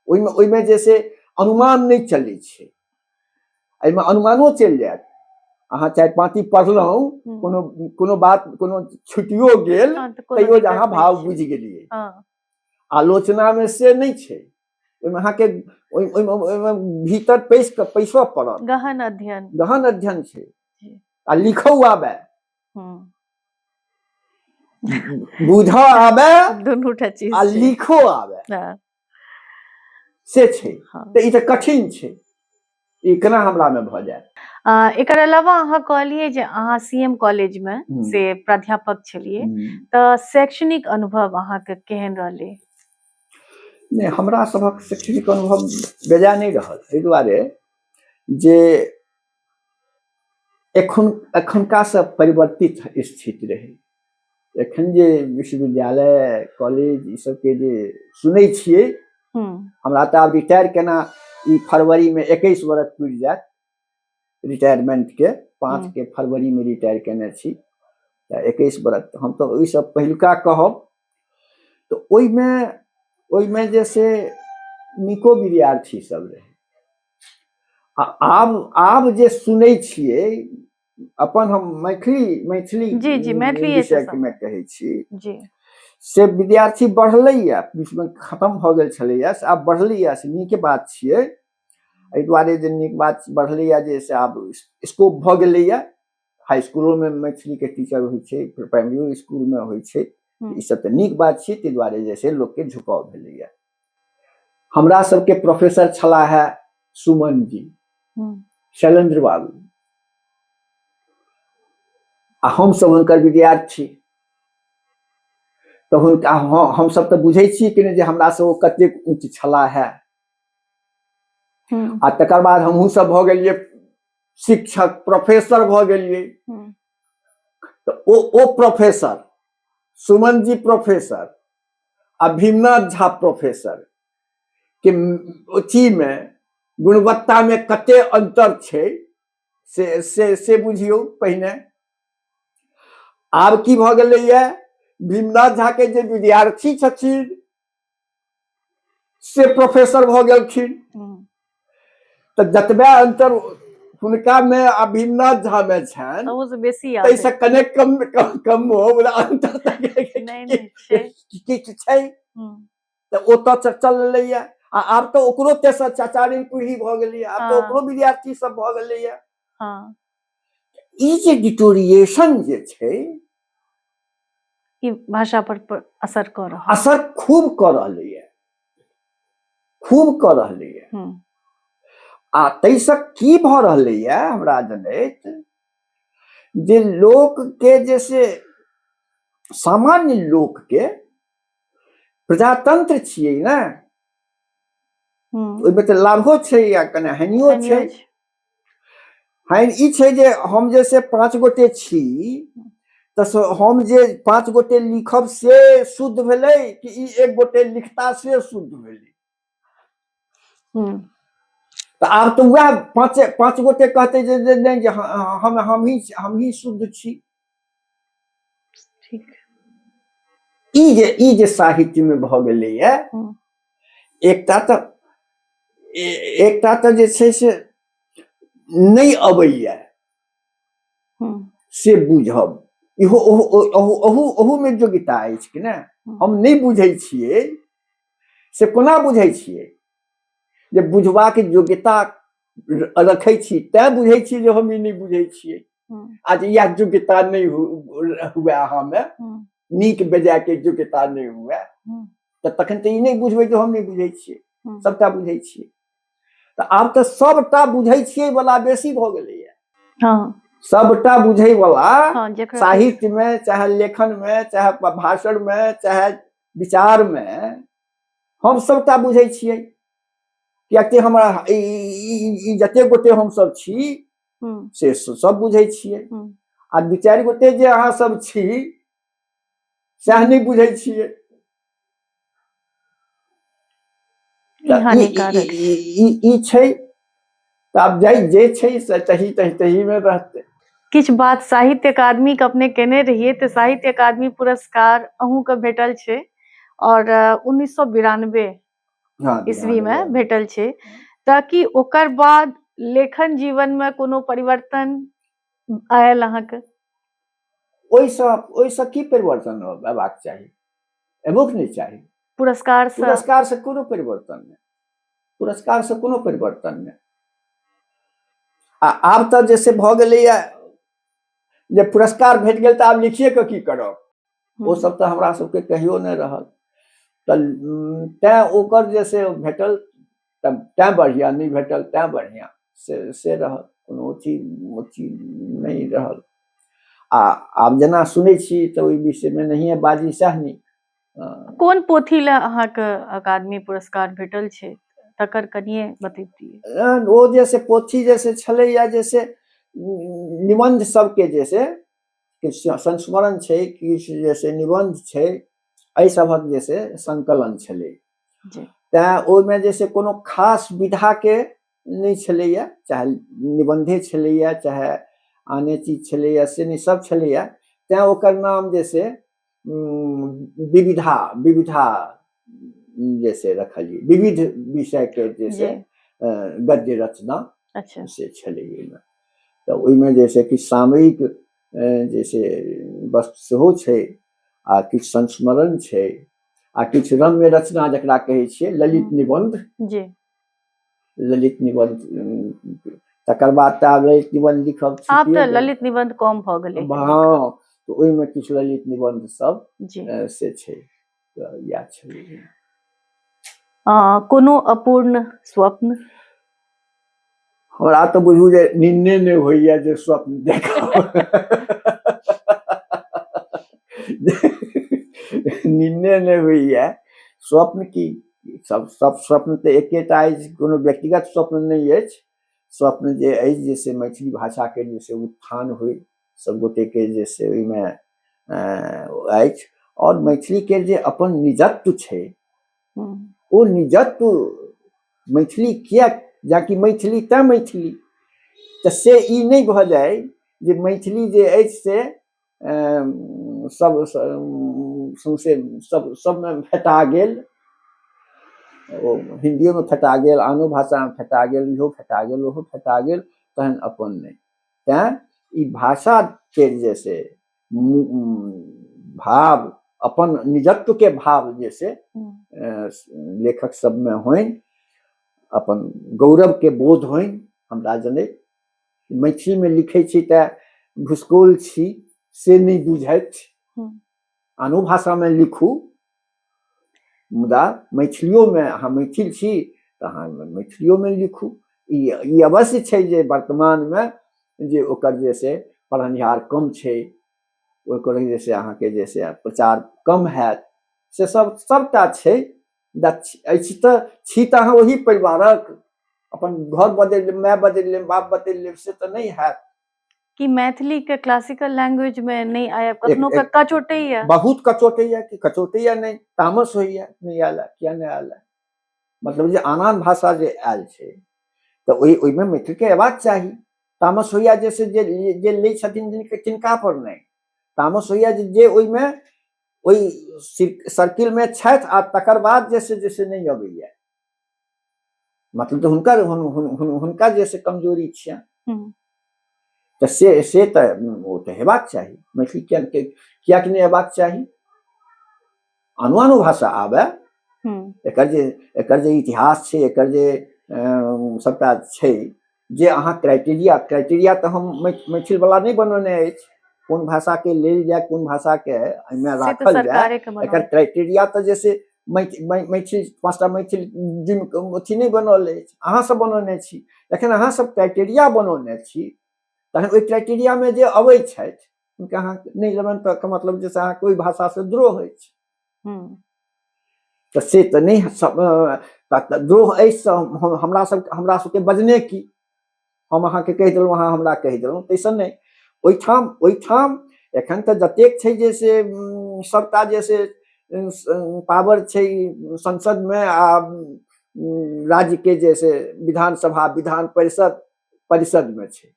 ओहिमे ओहिमे जे से अनुमान नहि चलै छै। एहिमे अनुमानो चलि जायत। अहाँ चारि पाँती पढ़लहुँ, कोनो कोनो बात कोनो छुटियो गेल तैयो जे अहाँ भाव बुझि गेलियै। आलोचनामे से नहि छै, ओहिमे अहाँके ओहिमे भीतर पैस कऽ पैसऽ पड़त। गहन अध्ययन, गहन अध्ययन छै। आ लिखौ आबे, बुझऽ आबे, दुनूटा चीज आ लिखो आबे, से छै। तऽ ई तऽ कठिन छै, ई केना हमरा मे भऽ जायत? एकर अलावा अहाँ कहलियै जे अहाँ सी एम कॉलेज मे से प्राध्यापक छलियै, तऽ शैक्षणिक अनुभव अहाँके केहन रहलै? नहि, हमरा सभक शैक्षणिक अनुभव बेजाय नहि रहल, एहि दुआरे जे एखुनका से परिवर्तित स्थिति रहै। एखन जे विश्वविद्यालय कॉलेज ई सबके जे सुनै छियै, हमरा तऽ आब रिटायर केना ई फरवरी में 21 बरख पुरि जायत रिटायरमेंट के, 5 के फरवरी में रिटायर केने छी, तऽ 21 बरख। हम तऽ ओहिसँ पहिलुका कहब तऽ ओहिमे जे से नीको विद्यार्थी सब रहै। आ आब जे सुनै छियै, अपन हम मैथिली मैथिली जी जी मैथिली विषयमे कहै छी जी, से विद्यार्थी बढ़लैया, बीचमे खत्म भऽ गेल छलैया, से आब बढ़लैया, से नीके बात छियै। एहि दुआरे जे नीक बात बढ़लैया जे से आब स्कोप भऽ गेलैया, हाई स्कूलोमे मैथिलीके टीचर होइ छै, फेर प्राइमरियो स्कूलमे होइ छै, ई सब तऽ नीक बात छियै। ताहि दुआरे जे से लोकके झुकाव भेलैया। हमरा सबके प्रोफेसर छलाह है सुमन जी, शैलेंद्र बाबू, आ हमसब हुनकर विद्यार्थी। तऽ हुनका हमसब तऽ बुझै छियै कि नहि जे हमरा सब ओ कतेक उच्च छलाह है। आ तकर बाद हमहूँ सब भऽ गेलियै शिक्षक, प्रोफेसर भऽ गेलियै। तऽ ओ प्रोफेसर सुमन जी प्रोफेसर आ भीमनाथ झा प्रोफेसर के अथीमे गुणवत्तामे कते अंतर छै से से से बुझियौ पहिने। आब की भऽ गेलैया, भीमनाथ झा के जे विद्यार्थी छथिन से प्रोफेसर भऽ गेलखिन। तऽ जतबे अंतर हुनका मे आ भीमनाथ झा मे छनि बेसी, ताहिसँ कने कम कम कम हो, मुदा अंतर तऽ किछु छै। तऽ ओतऽ चललैया। आ आब तऽ ओकरो तेसर चारिम पीढ़ी भऽ गेलैया, आब तऽ ओकरो विद्यार्थी सब भऽ गेलैया। ई जे डिटोरिएशन जे छै, ई भाषा पर असर कऽ रहल, असर खूब कऽ रहलैया, खूब कऽ रहलैया। आ ताहिसँ की भऽ रहलैया हमरा जनैत जे लोकके जे से सामान्य लोकके प्रजातंत्र छियै ने, ओहिमे तऽ लाभो छै आ कने हानियो छै। हानि ई छै जे हम जे से 5 गोटे छी तऽ हम जे 5 गोटे लिखब से शुद्ध भेलै कि ई 1 गोटे लिखता से शुद्ध भेलै? तऽ आब तऽ वएह 5 गोटे कहतै जे नहि जे हमही शुद्ध छी। ठीक। ई जे साहित्यमे भऽ गेलैया, एकटा तऽ जे छै से नहि अबैया से बुझब, इहो ओहूमे योग्यता अछि कि ने? हम नहि बुझै छियै से कोना बुझै छियै? जे बुझबाक योग्यता रखै छी तैं बुझै छियै जे हम ई नहि बुझै छियै। आ जे इएह योग्यता नहि हुए अहाँमे, नीक बेजायके योग्यता नहि हुए, तऽ तखन तऽ ई नहि बुझबै जे हम नहि बुझै छियै, सबटा बुझै छियै। तऽ आब तऽ सबटा बुझै छियै वाला बेसी भऽ गेलैया। हँ सबटा बुझै वाला हँ, जेकरा साहित्य में, चाहे लेखन में, चाहे भाषण में, चाहे विचार में, हम सबटा बुझै छियै। कियाकि हमरा ई जते गोटे हम सब छी से सब बुझै छियै। आ दू चारि गोटे जे अहाँ सब छी सएह नहि बुझै छियै। ई छै। तऽ आब जाइ जे छै से तही तही तहीमे रहतै। किछु बात साहित्य अकादमी के अपने केने रहियै तऽ साहित्य अकादमी पुरस्कार अहूँके भेटल छै और 1992 ईस्वी में भेटल छै। तऽ की ओकर बाद लेखन जीवन में कोनो परिवर्तन आयल अहाँके? ओहिसँ की परिवर्तन अयबाक चाही? एबोक नहि चाही। पुरस्कार से? पुरस्कार से कोनो परिवर्तन नहि, पुरस्कार से कोनो परिवर्तन नहि। आ आब तऽ जैसे भऽ गेलैया जे पुरस्कार भेट गेल तऽ आब लिखिए कऽ की करब, ओ सब तऽ हमरा सबके कहियो नहि रहल। तऽ तैं ओकर जे से भेटल तऽ तैं बढ़िआँ, नहि भेटल तैं बढ़िआँ, से रहल, कोनो चीज नहि रहल। आ आब जेना सुनै छी तऽ ओहि विषयमे नहिए बाजी सएह नीक। कोन पोथी लए अहाँके अकादमी पुरस्कार भेटल छै तकर कनिये बतैतियै? ओ जे से पोथी जे से छलैया, जे से निबन्ध सबके जे से किछु संस्मरण छै, किछु जे से निबन्ध छै, एहि सभक जे से संकलन छलै। तैं ओहिमे जे से कोनो खास विधाके नहि छलैया, चाहे निबन्धे छलैया चाहे आने चीज छलैया, से नहि, सब छलैया। तैं ओकर नाम जे से विविधा विविधा जे से रखलियै, विविध विषयके जे से गद्य रचना। अच्छा। से छलै ओहिमे। तऽ ओहिमे जे से किछु सामयिक जे से वस्तु सेहो छै, आ किछु संस्मरण छै, आ किछु रम्य रचना जकरा कहै छियै ललित निबंध। ललित निबंध, तकर बाद तऽ आब ललित निबंध लिखब आब तऽ ललित निबंध कम भऽ गेलै। हँ, तऽ ओहिमे किछु ललित निबंध सब से छै। तऽ इएह छै। कोनो अपूर्ण स्वप्न? हमरा तऽ बुझू जे निन्ने नहि होइया जे स्वप्न देखब, निन्ने नहि होइया। स्वप्न की सब सब स्वप्न तऽ एकेटा अछि, कोनो व्यक्तिगत स्वप्न नहि अछि। स्वप्न जे अछि जे से मैथिली भाषाके जे से उत्थान होइ, सब गोटेके जे से ओहिमे अछि, आओर मैथिलीके जे अपन निजत्व छै ओ निजत्व मैथिली किया, जाकि मैथिली तैं मैथिली, तऽ से ई नहि भऽ जाय जे मैथिली जे अछि से सब सौंसे सब सबमे फेटा गेल, ओ हिन्दियोमे फेटा गेल, आनो भाषामे फेटा गेल, इहो फेटा गेल ओहो फेटा गेल, तहन अपन नहि। तैं ई भाषाके जे से भाव, अपन निजत्वके भाव जे से लेखक सबमे होइन, अपन गौरवके बोध होइन। हमरा जनैत मैथिलीमे लिखै छी तऽ भुसकौल छी से नहि बुझैत, आनो भाषामे लिखू मुदा मैथिलियोमे अहाँ मैथिल छी तऽ अहाँ मैथिलियोमे लिखू। ई अवश्य छै जे वर्तमानमे जे ओकर जे से पढ़निहार कम छै, ओकर जे से अहाँके जे से प्रचार कम हैत, से सब सबटा छै। अछि तऽ छी तऽ अहाँ ओही परिवारक, अपन घर बदलि लेब, माय बदलि लेब, बाप बदलि लेब, से तऽ नहि हैत। कि मैथिली के क्लासिकल लैंग्वेज में नहीं आया कखनो के कचोटैया? बहुत कचोटैया। कि कचोटैया नहि, तामस होइया, नहि आयल किया नहि आयल। मतलब जे आन आन भाषा जे आयल छै तऽ ओहिमे मैथिली के अयबाक चाही। तामस होइया जे से जे लै छथिन तिनका पर नहि, तामस होइया जे ओहिमे ओहि सर्किल में छथि आ तकर बाद जे से जे से नहि अबैया, मतलब तऽ हुनकर हुनका जे से कमजोरी छियनि, तऽ से तऽ ओ तऽ हेबाक चाही। मैथिली कियाक नहि अयबाक चाही? आनो आनो भाषा आबे, एकर जे इतिहास छै, एकर जे सबटा छै, जे अहाँ क्राइटेरिया तऽ हम मैथिल वाला नहि बनौने अछि, कोन भाषा के लेल जाय, कोन भाषा के एहिमे राखल जाय, एकर क्राइटेरिया तऽ जैसे मैथिल 5टा मैथिल जिम अथी नहि बनल अछि, अहाँ सब बनौने छी। जखन अहाँ सब क्राइटेरिया बनौने छी तखन ओहि क्राइटेरियामे जे अबै छथि हुनका अहाँ नहि लेबनि तऽ मतलब जे अहाँके ओहि भाषासँ द्रोह अछि। तऽ से तऽ नहि, द्रोह अछि तऽ हमरा सब हमरा सबके बजने की, हम अहाँके कहि देलहुँ, अहाँ हमरा कहि देलहुँ, ताहिसँ नहि। ओहिठाम ओहिठाम एखन तऽ जतेक छै जे से सबटा जे से पावर छै संसदमे आ राज्यके जे से विधानसभा विधान परिषद परिषदमे छै,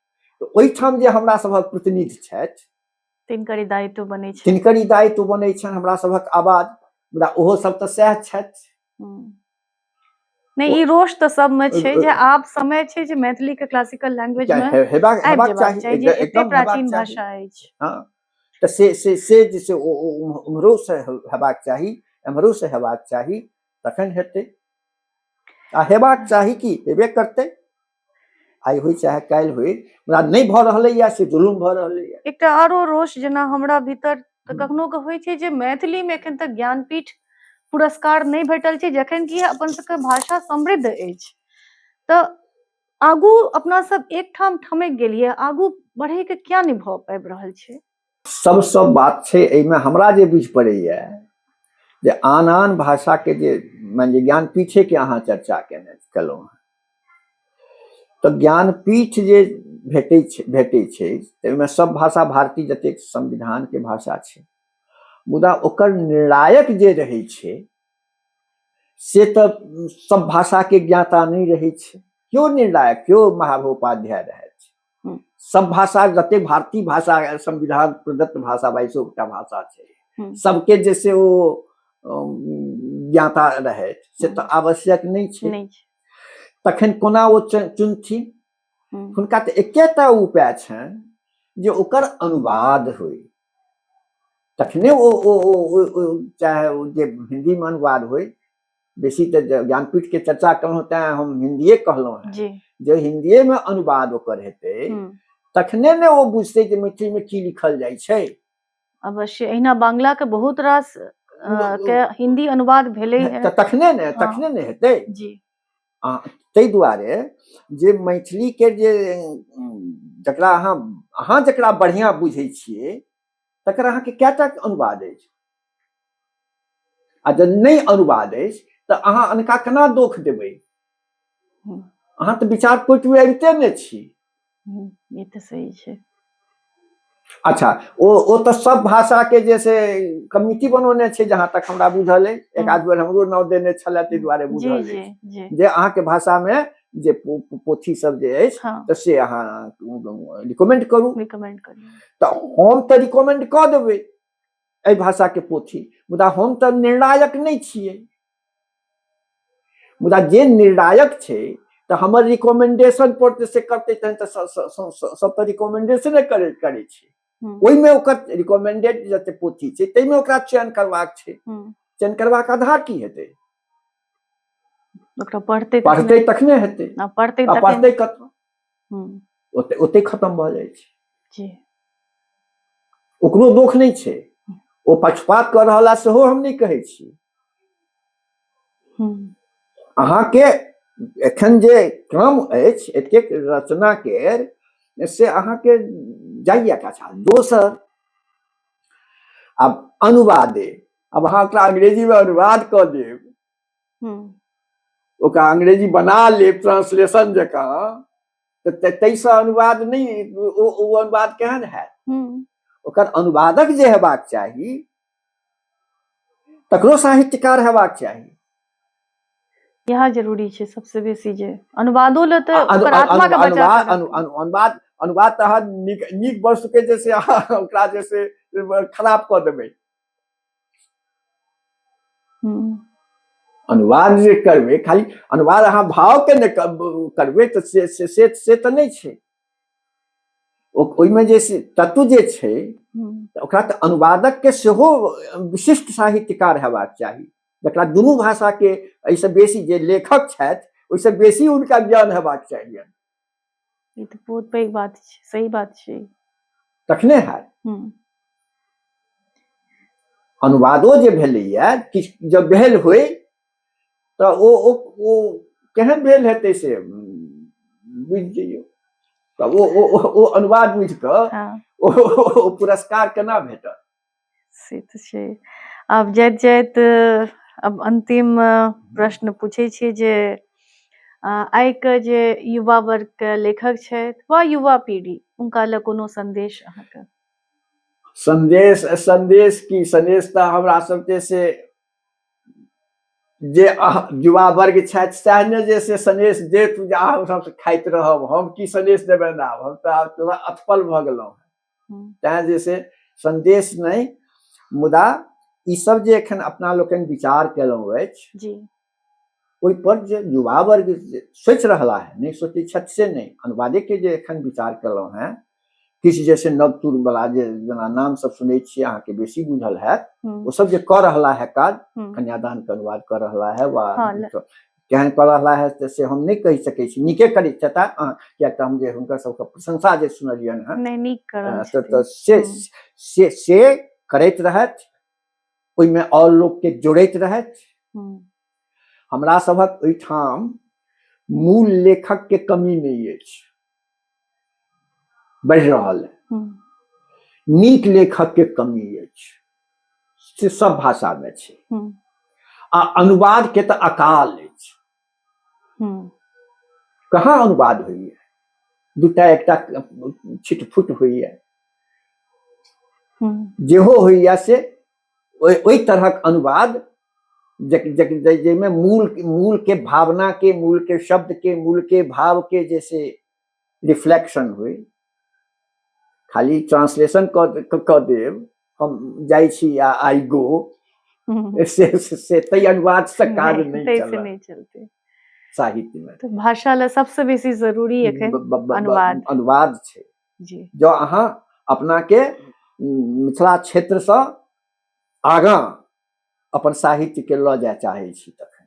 तऽ ओहिठाम जे हमरा सभक प्रतिनिधि छथि तिनकर ई दायित्व बनै छै, तिनकर ई दायित्व बनै छनि हमरा सभक आवाज, मुदा ओहो सब तऽ सएह छथि। नहि, ई रोष तऽ सबमे छै जे आब समय छै जे मैथिली के क्लासिकल लैंग्वेज मे हेबाक आबि हेबाक जेबाक चाही, चाही, जे एते एकदम हेबाक प्राचीन चाही। भाषा अछि। हँ, तऽ से से से जे से उम्हरो से हेबाक चाही, एम्हरो से हेबाक चाही, तखन हेतै। आ हेबाक चाही की हेबे करतै, आइ होइ चाहे काल्हि होइ, मुदा नहि भऽ रहलैया से जुलुम भऽ रहलैया। एकटा आरो रोष जेना हमरा भीतर तऽ कखनो के होइ छै जे मैथिली मे एखन तक ज्ञानपीठ पुरस्कार नहि भेटल छै, जखन कि अपन सबके भाषा समृद्ध अछि। तऽ आगू अपना सब एकठाम ठमकि गेलियै, आगू बढ़ै के किया नहि भऽ पाबि रहल छै? सबसँ बात छै एहिमे हमरा जे बुझि पड़ैया जे आन आन भाषाके जे मानि लिअ ज्ञानपीठेके अहाँ चर्चा केने केलहुँ हँ, तऽ ज्ञानपीठ जे भेटै छै ताहिमे सब भाषा भारती जतेक संविधानके भाषा छै, मुदा ओकर निर्णायक जे रहै छै से तऽ सब भाषाके ज्ञाता नहि रहै छै। केओ निर्णायक, केओ महामहोपाध्याय रहै छै। सब भाषा जतेक भारतीय भाषा संविधान प्रदत्त भाषा 22टा भाषा छै, सबके जे से ओ ज्ञाता रहै से तऽ आवश्यक नहि छै। तखन कोना ओ चुनथिन? हुनका तऽ एकेटा उपाय छनि जे ओकर अनुवाद होइ, तखने ओ चाहे ओ जे हिन्दीमे अनुवाद होइ। बेसी तऽ ज्ञानपीठ के चर्चा केलहुँ तैं हम हिन्दीए कहलहुँ हेँ, जे हिन्दीएमे अनुवाद ओकर हेतै तखने ने ओ बुझतै जे मैथिलीमे की लिखल जाइ छै। अवश्य, एहिना बांग्ला के बहुत रास के हिंदी अनुवाद भेलै तऽ तखने ने तखने ने हेतै जी। ताहि दुआरे जे मैथिली के जे जकरा अहाँ अहाँ जकरा बढ़िआँ बुझै छियै तकर अहाँके कएटा अनुवाद अछि, आ जब नहि अनुवाद अछि तऽ अहाँ अनका केना दोख देबै? अहाँ तऽ विचार कोटि अबिते ने छी। ई तऽ सही छै। अच्छा, ओ ओ तऽ सब भाषा के जे से कमिटी बनौने छै, जहाँ तक हमरा बुझल अछि, एक आध बेर हमरो नाम देने छलै ताहि दुआरे बुझल अछि जे अहाँके भाषा मे जे पोथी सब जे अछि तऽ से अहाँ रिकमेंड करू। रिकमेंड करू। तऽ हम तऽ रिकमेंड कऽ देबै एहि भाषा के पोथी, मुदा हम तऽ निर्णायक नहि छियै। मुदा जे निर्णायक छै तऽ हमर रिकमेंडेशन पर से करतै, तहन तऽ सब तऽ रिकमेंडेशने करै करै छै। ओहिमे ओकर रिकमेंडेड जते पोथी छै ताहिमे ओकरा चयन करबाक छै। चयन करबाक आधार की हेतै? ओकरा पढ़तै पढ़तै तखने हेतै। पढ़तै पढ़तै कतऽ? ओते ओते खतम भऽ जाइ छै जी। ओकरो दोख नहि छै, ओ पक्षपात कऽ रहल सेहो हम नहि कहै छी। अहाँके एखन जे क्रम अछि एतेक रचना के से अहाँके जाइए अच्छा। दोसर आब अनुवादे, आब अहाँ ओकरा अंग्रेजीमे अनुवाद कऽ देब, ओकरा अंग्रेजी बना लेब ट्रांसलेशन जकाँ, तऽ ताहिसँ अनुवाद नहि, ओ अनुवाद केहन हैत? ओकर अनुवादक जे हेबाक चाही तकरो साहित्यकार हेबाक चाही। इएह जरूरी छै सबसे बेसी, जे अनुवादो ले तऽ ओकर आत्मा के बचा अनुवाद अनुवाद तऽ अहाँ नीक नीक वस्तु के जे से अहाँ ओकरा जे से खराब कऽ देबै। अनुवाद जे करबै, खाली अनुवाद अहाँ भाव के नहि करबै तऽ से से से से तऽ नहि छै। ओहिमे जे तत्व जे छै ओकरा तऽ अनुवादक के सेहो विशिष्ट साहित्यकार हेबाक चाही, जकरा दुनू भाषा के एहिसँ बेसी जे लेखक छथि ओहिसँ बेसी हुनका ज्ञान हेबाक चाहिए। ई तऽ बहुत पैघ बात छै, सही बात छै, तखने हैत। अनुवादो जे भेलैए किछु जब भेल होइ तऽ ओ ओ ओ केहन भेल हेतै से बुझि जइयौ। तऽ ओ ओ ओ- ओ अनुवाद बुझि कऽ ओ ओ पुरस्कार केना भेटत? से तऽ छै। आब जाइत जाइत अब अंतिम प्रश्न पूछै छियै जे आइके जे युवा वर्गके लेखक छथि वा युवा पीढ़ी, हुनका लए कोनो संदेश अहाँके? संदेश, संदेश की संदेश तऽ हमरा सबके से जे युवा वर्ग छथि सएह ने जे से संदेश देत जे अहाँ सब खाइत रहब। हम की संदेश देबनि आब? हम तऽ आब अथपल भऽ गेलहुँ। तैँ जे से संदेश नहि, मुदा ई सब जे एखन अपना लोकनि विचार केलहुँ अछि जी ओहि पर जे युवा वर्ग सोचि रहला है, नहि सोचै छथि से नहि, अनुवादे के जे एखन विचार केलहुँ हेँ, किछु जे से नव तुर वाला जे जेना नाम सब सुनै छियै, अहाँके बेसी बुझल हैत, ओ सब जे कऽ रहला है काज, कन्यादान के अनुवाद कऽ रहला है वा केहन कऽ रहला है तऽ से हम नहि कहि सकै छी। नीके करै छथि, किएक तऽ हम जे हुनकर सबके प्रशंसा जे सुनलियनि हँ, नीक कऽ रहल तऽ से से से करैत रहथि, ओहिमे आओर लोकके जोड़ैत रहथि। हमरा सभक ओहिठाम मूल लेखक के कमी नहि अछि, बढ़ि रहल है। नीक लेखक के कमी अछि, से सब भाषा में छै। आ अनुवाद के तऽ अकाल अछि। कहाँ अनुवाद होइए? दूटा एकटा छिटफुट होइए। जेहो होइए से ओहि तरहक अनुवाद जाहिमे मूल मूल के भावना के, मूल के शब्द के, मूल के भाव के जैसे रिफ्लेक्शन हुए। खाली ट्रांसलेशन कऽ देब, हम जाइ छी आ आई गो, से से तै अनुवाद से काज नहीं चलत, नहीं चलते साहित्य में। तो भाषा ला सबसे बेसी जरूरी एखन अनुवाद, अनुवाद छै जी। जँ अहाँ अपना के मिथिला क्षेत्रसँ आगाँ अपन साहित्य के लऽ जाय चाहै छी तखन।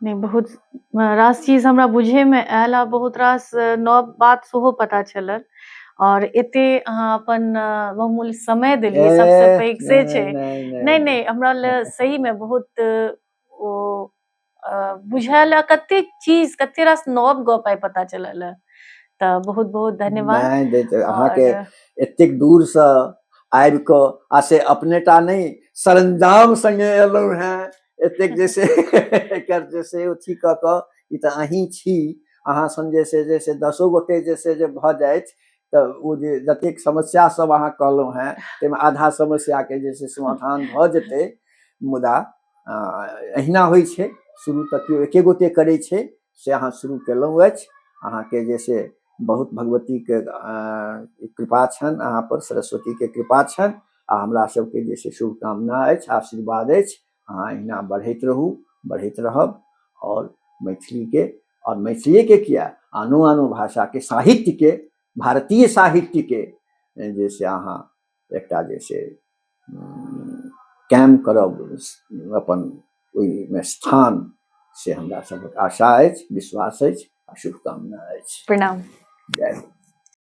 नहि, बहुत रास चीज हमरा बुझेमे आयल आ बहुत रास नव बात सेहो पता चलल, और एते अहाँ अपन बहुमूल्य समय देलियै, सबसे पैघ से छै। नहि नहि, हमरा लए सहीमे बहुत ओ बुझायल आ कते चीज, कते रास नव गप आइ पता चलल है, तऽ बहुत बहुत धन्यवाद। अहाँके एतेक दूरसँ आबि कऽ, आ से अपने टा नहि, सरंजाम संगे एलहुँ हेँ, एतेक जे से एकर जे से अथी कऽ कऽ, ई तऽ अहीं छी। अहाँ सन जे से जे से 10 गोटे जे से जे भऽ जाइत तऽ ओ जे जतेक समस्या सब अहाँ कहलहुँ हेँ ताहिमे आधा समस्याके जे से समाधान भऽ जेतै। मुदा अहिना होइ छै, शुरू तऽ केओ एके गोटे करै छै, से अहाँ शुरू केलहुँ अछि। अहाँके जे से बहुत भगवतीके कृपा छनि अहाँ पर, सरस्वतीके कृपा छनि, आ हमरा सबके जे से शुभकामना अछि, आशीर्वाद अछि। अहाँ अहिना बढ़ैत रहू, बढ़ैत रहब, आओर मैथिलीके, आओर मैथिलीके किया, आनो आनो भाषाके साहित्यके, भारतीय साहित्यके जे से अहाँ एकटा जे से कायम करब अपन ओहिमे स्थान, से हमरा सबक आशा अछि, विश्वास अछि आ शुभकामना अछि। प्रणाम। जय।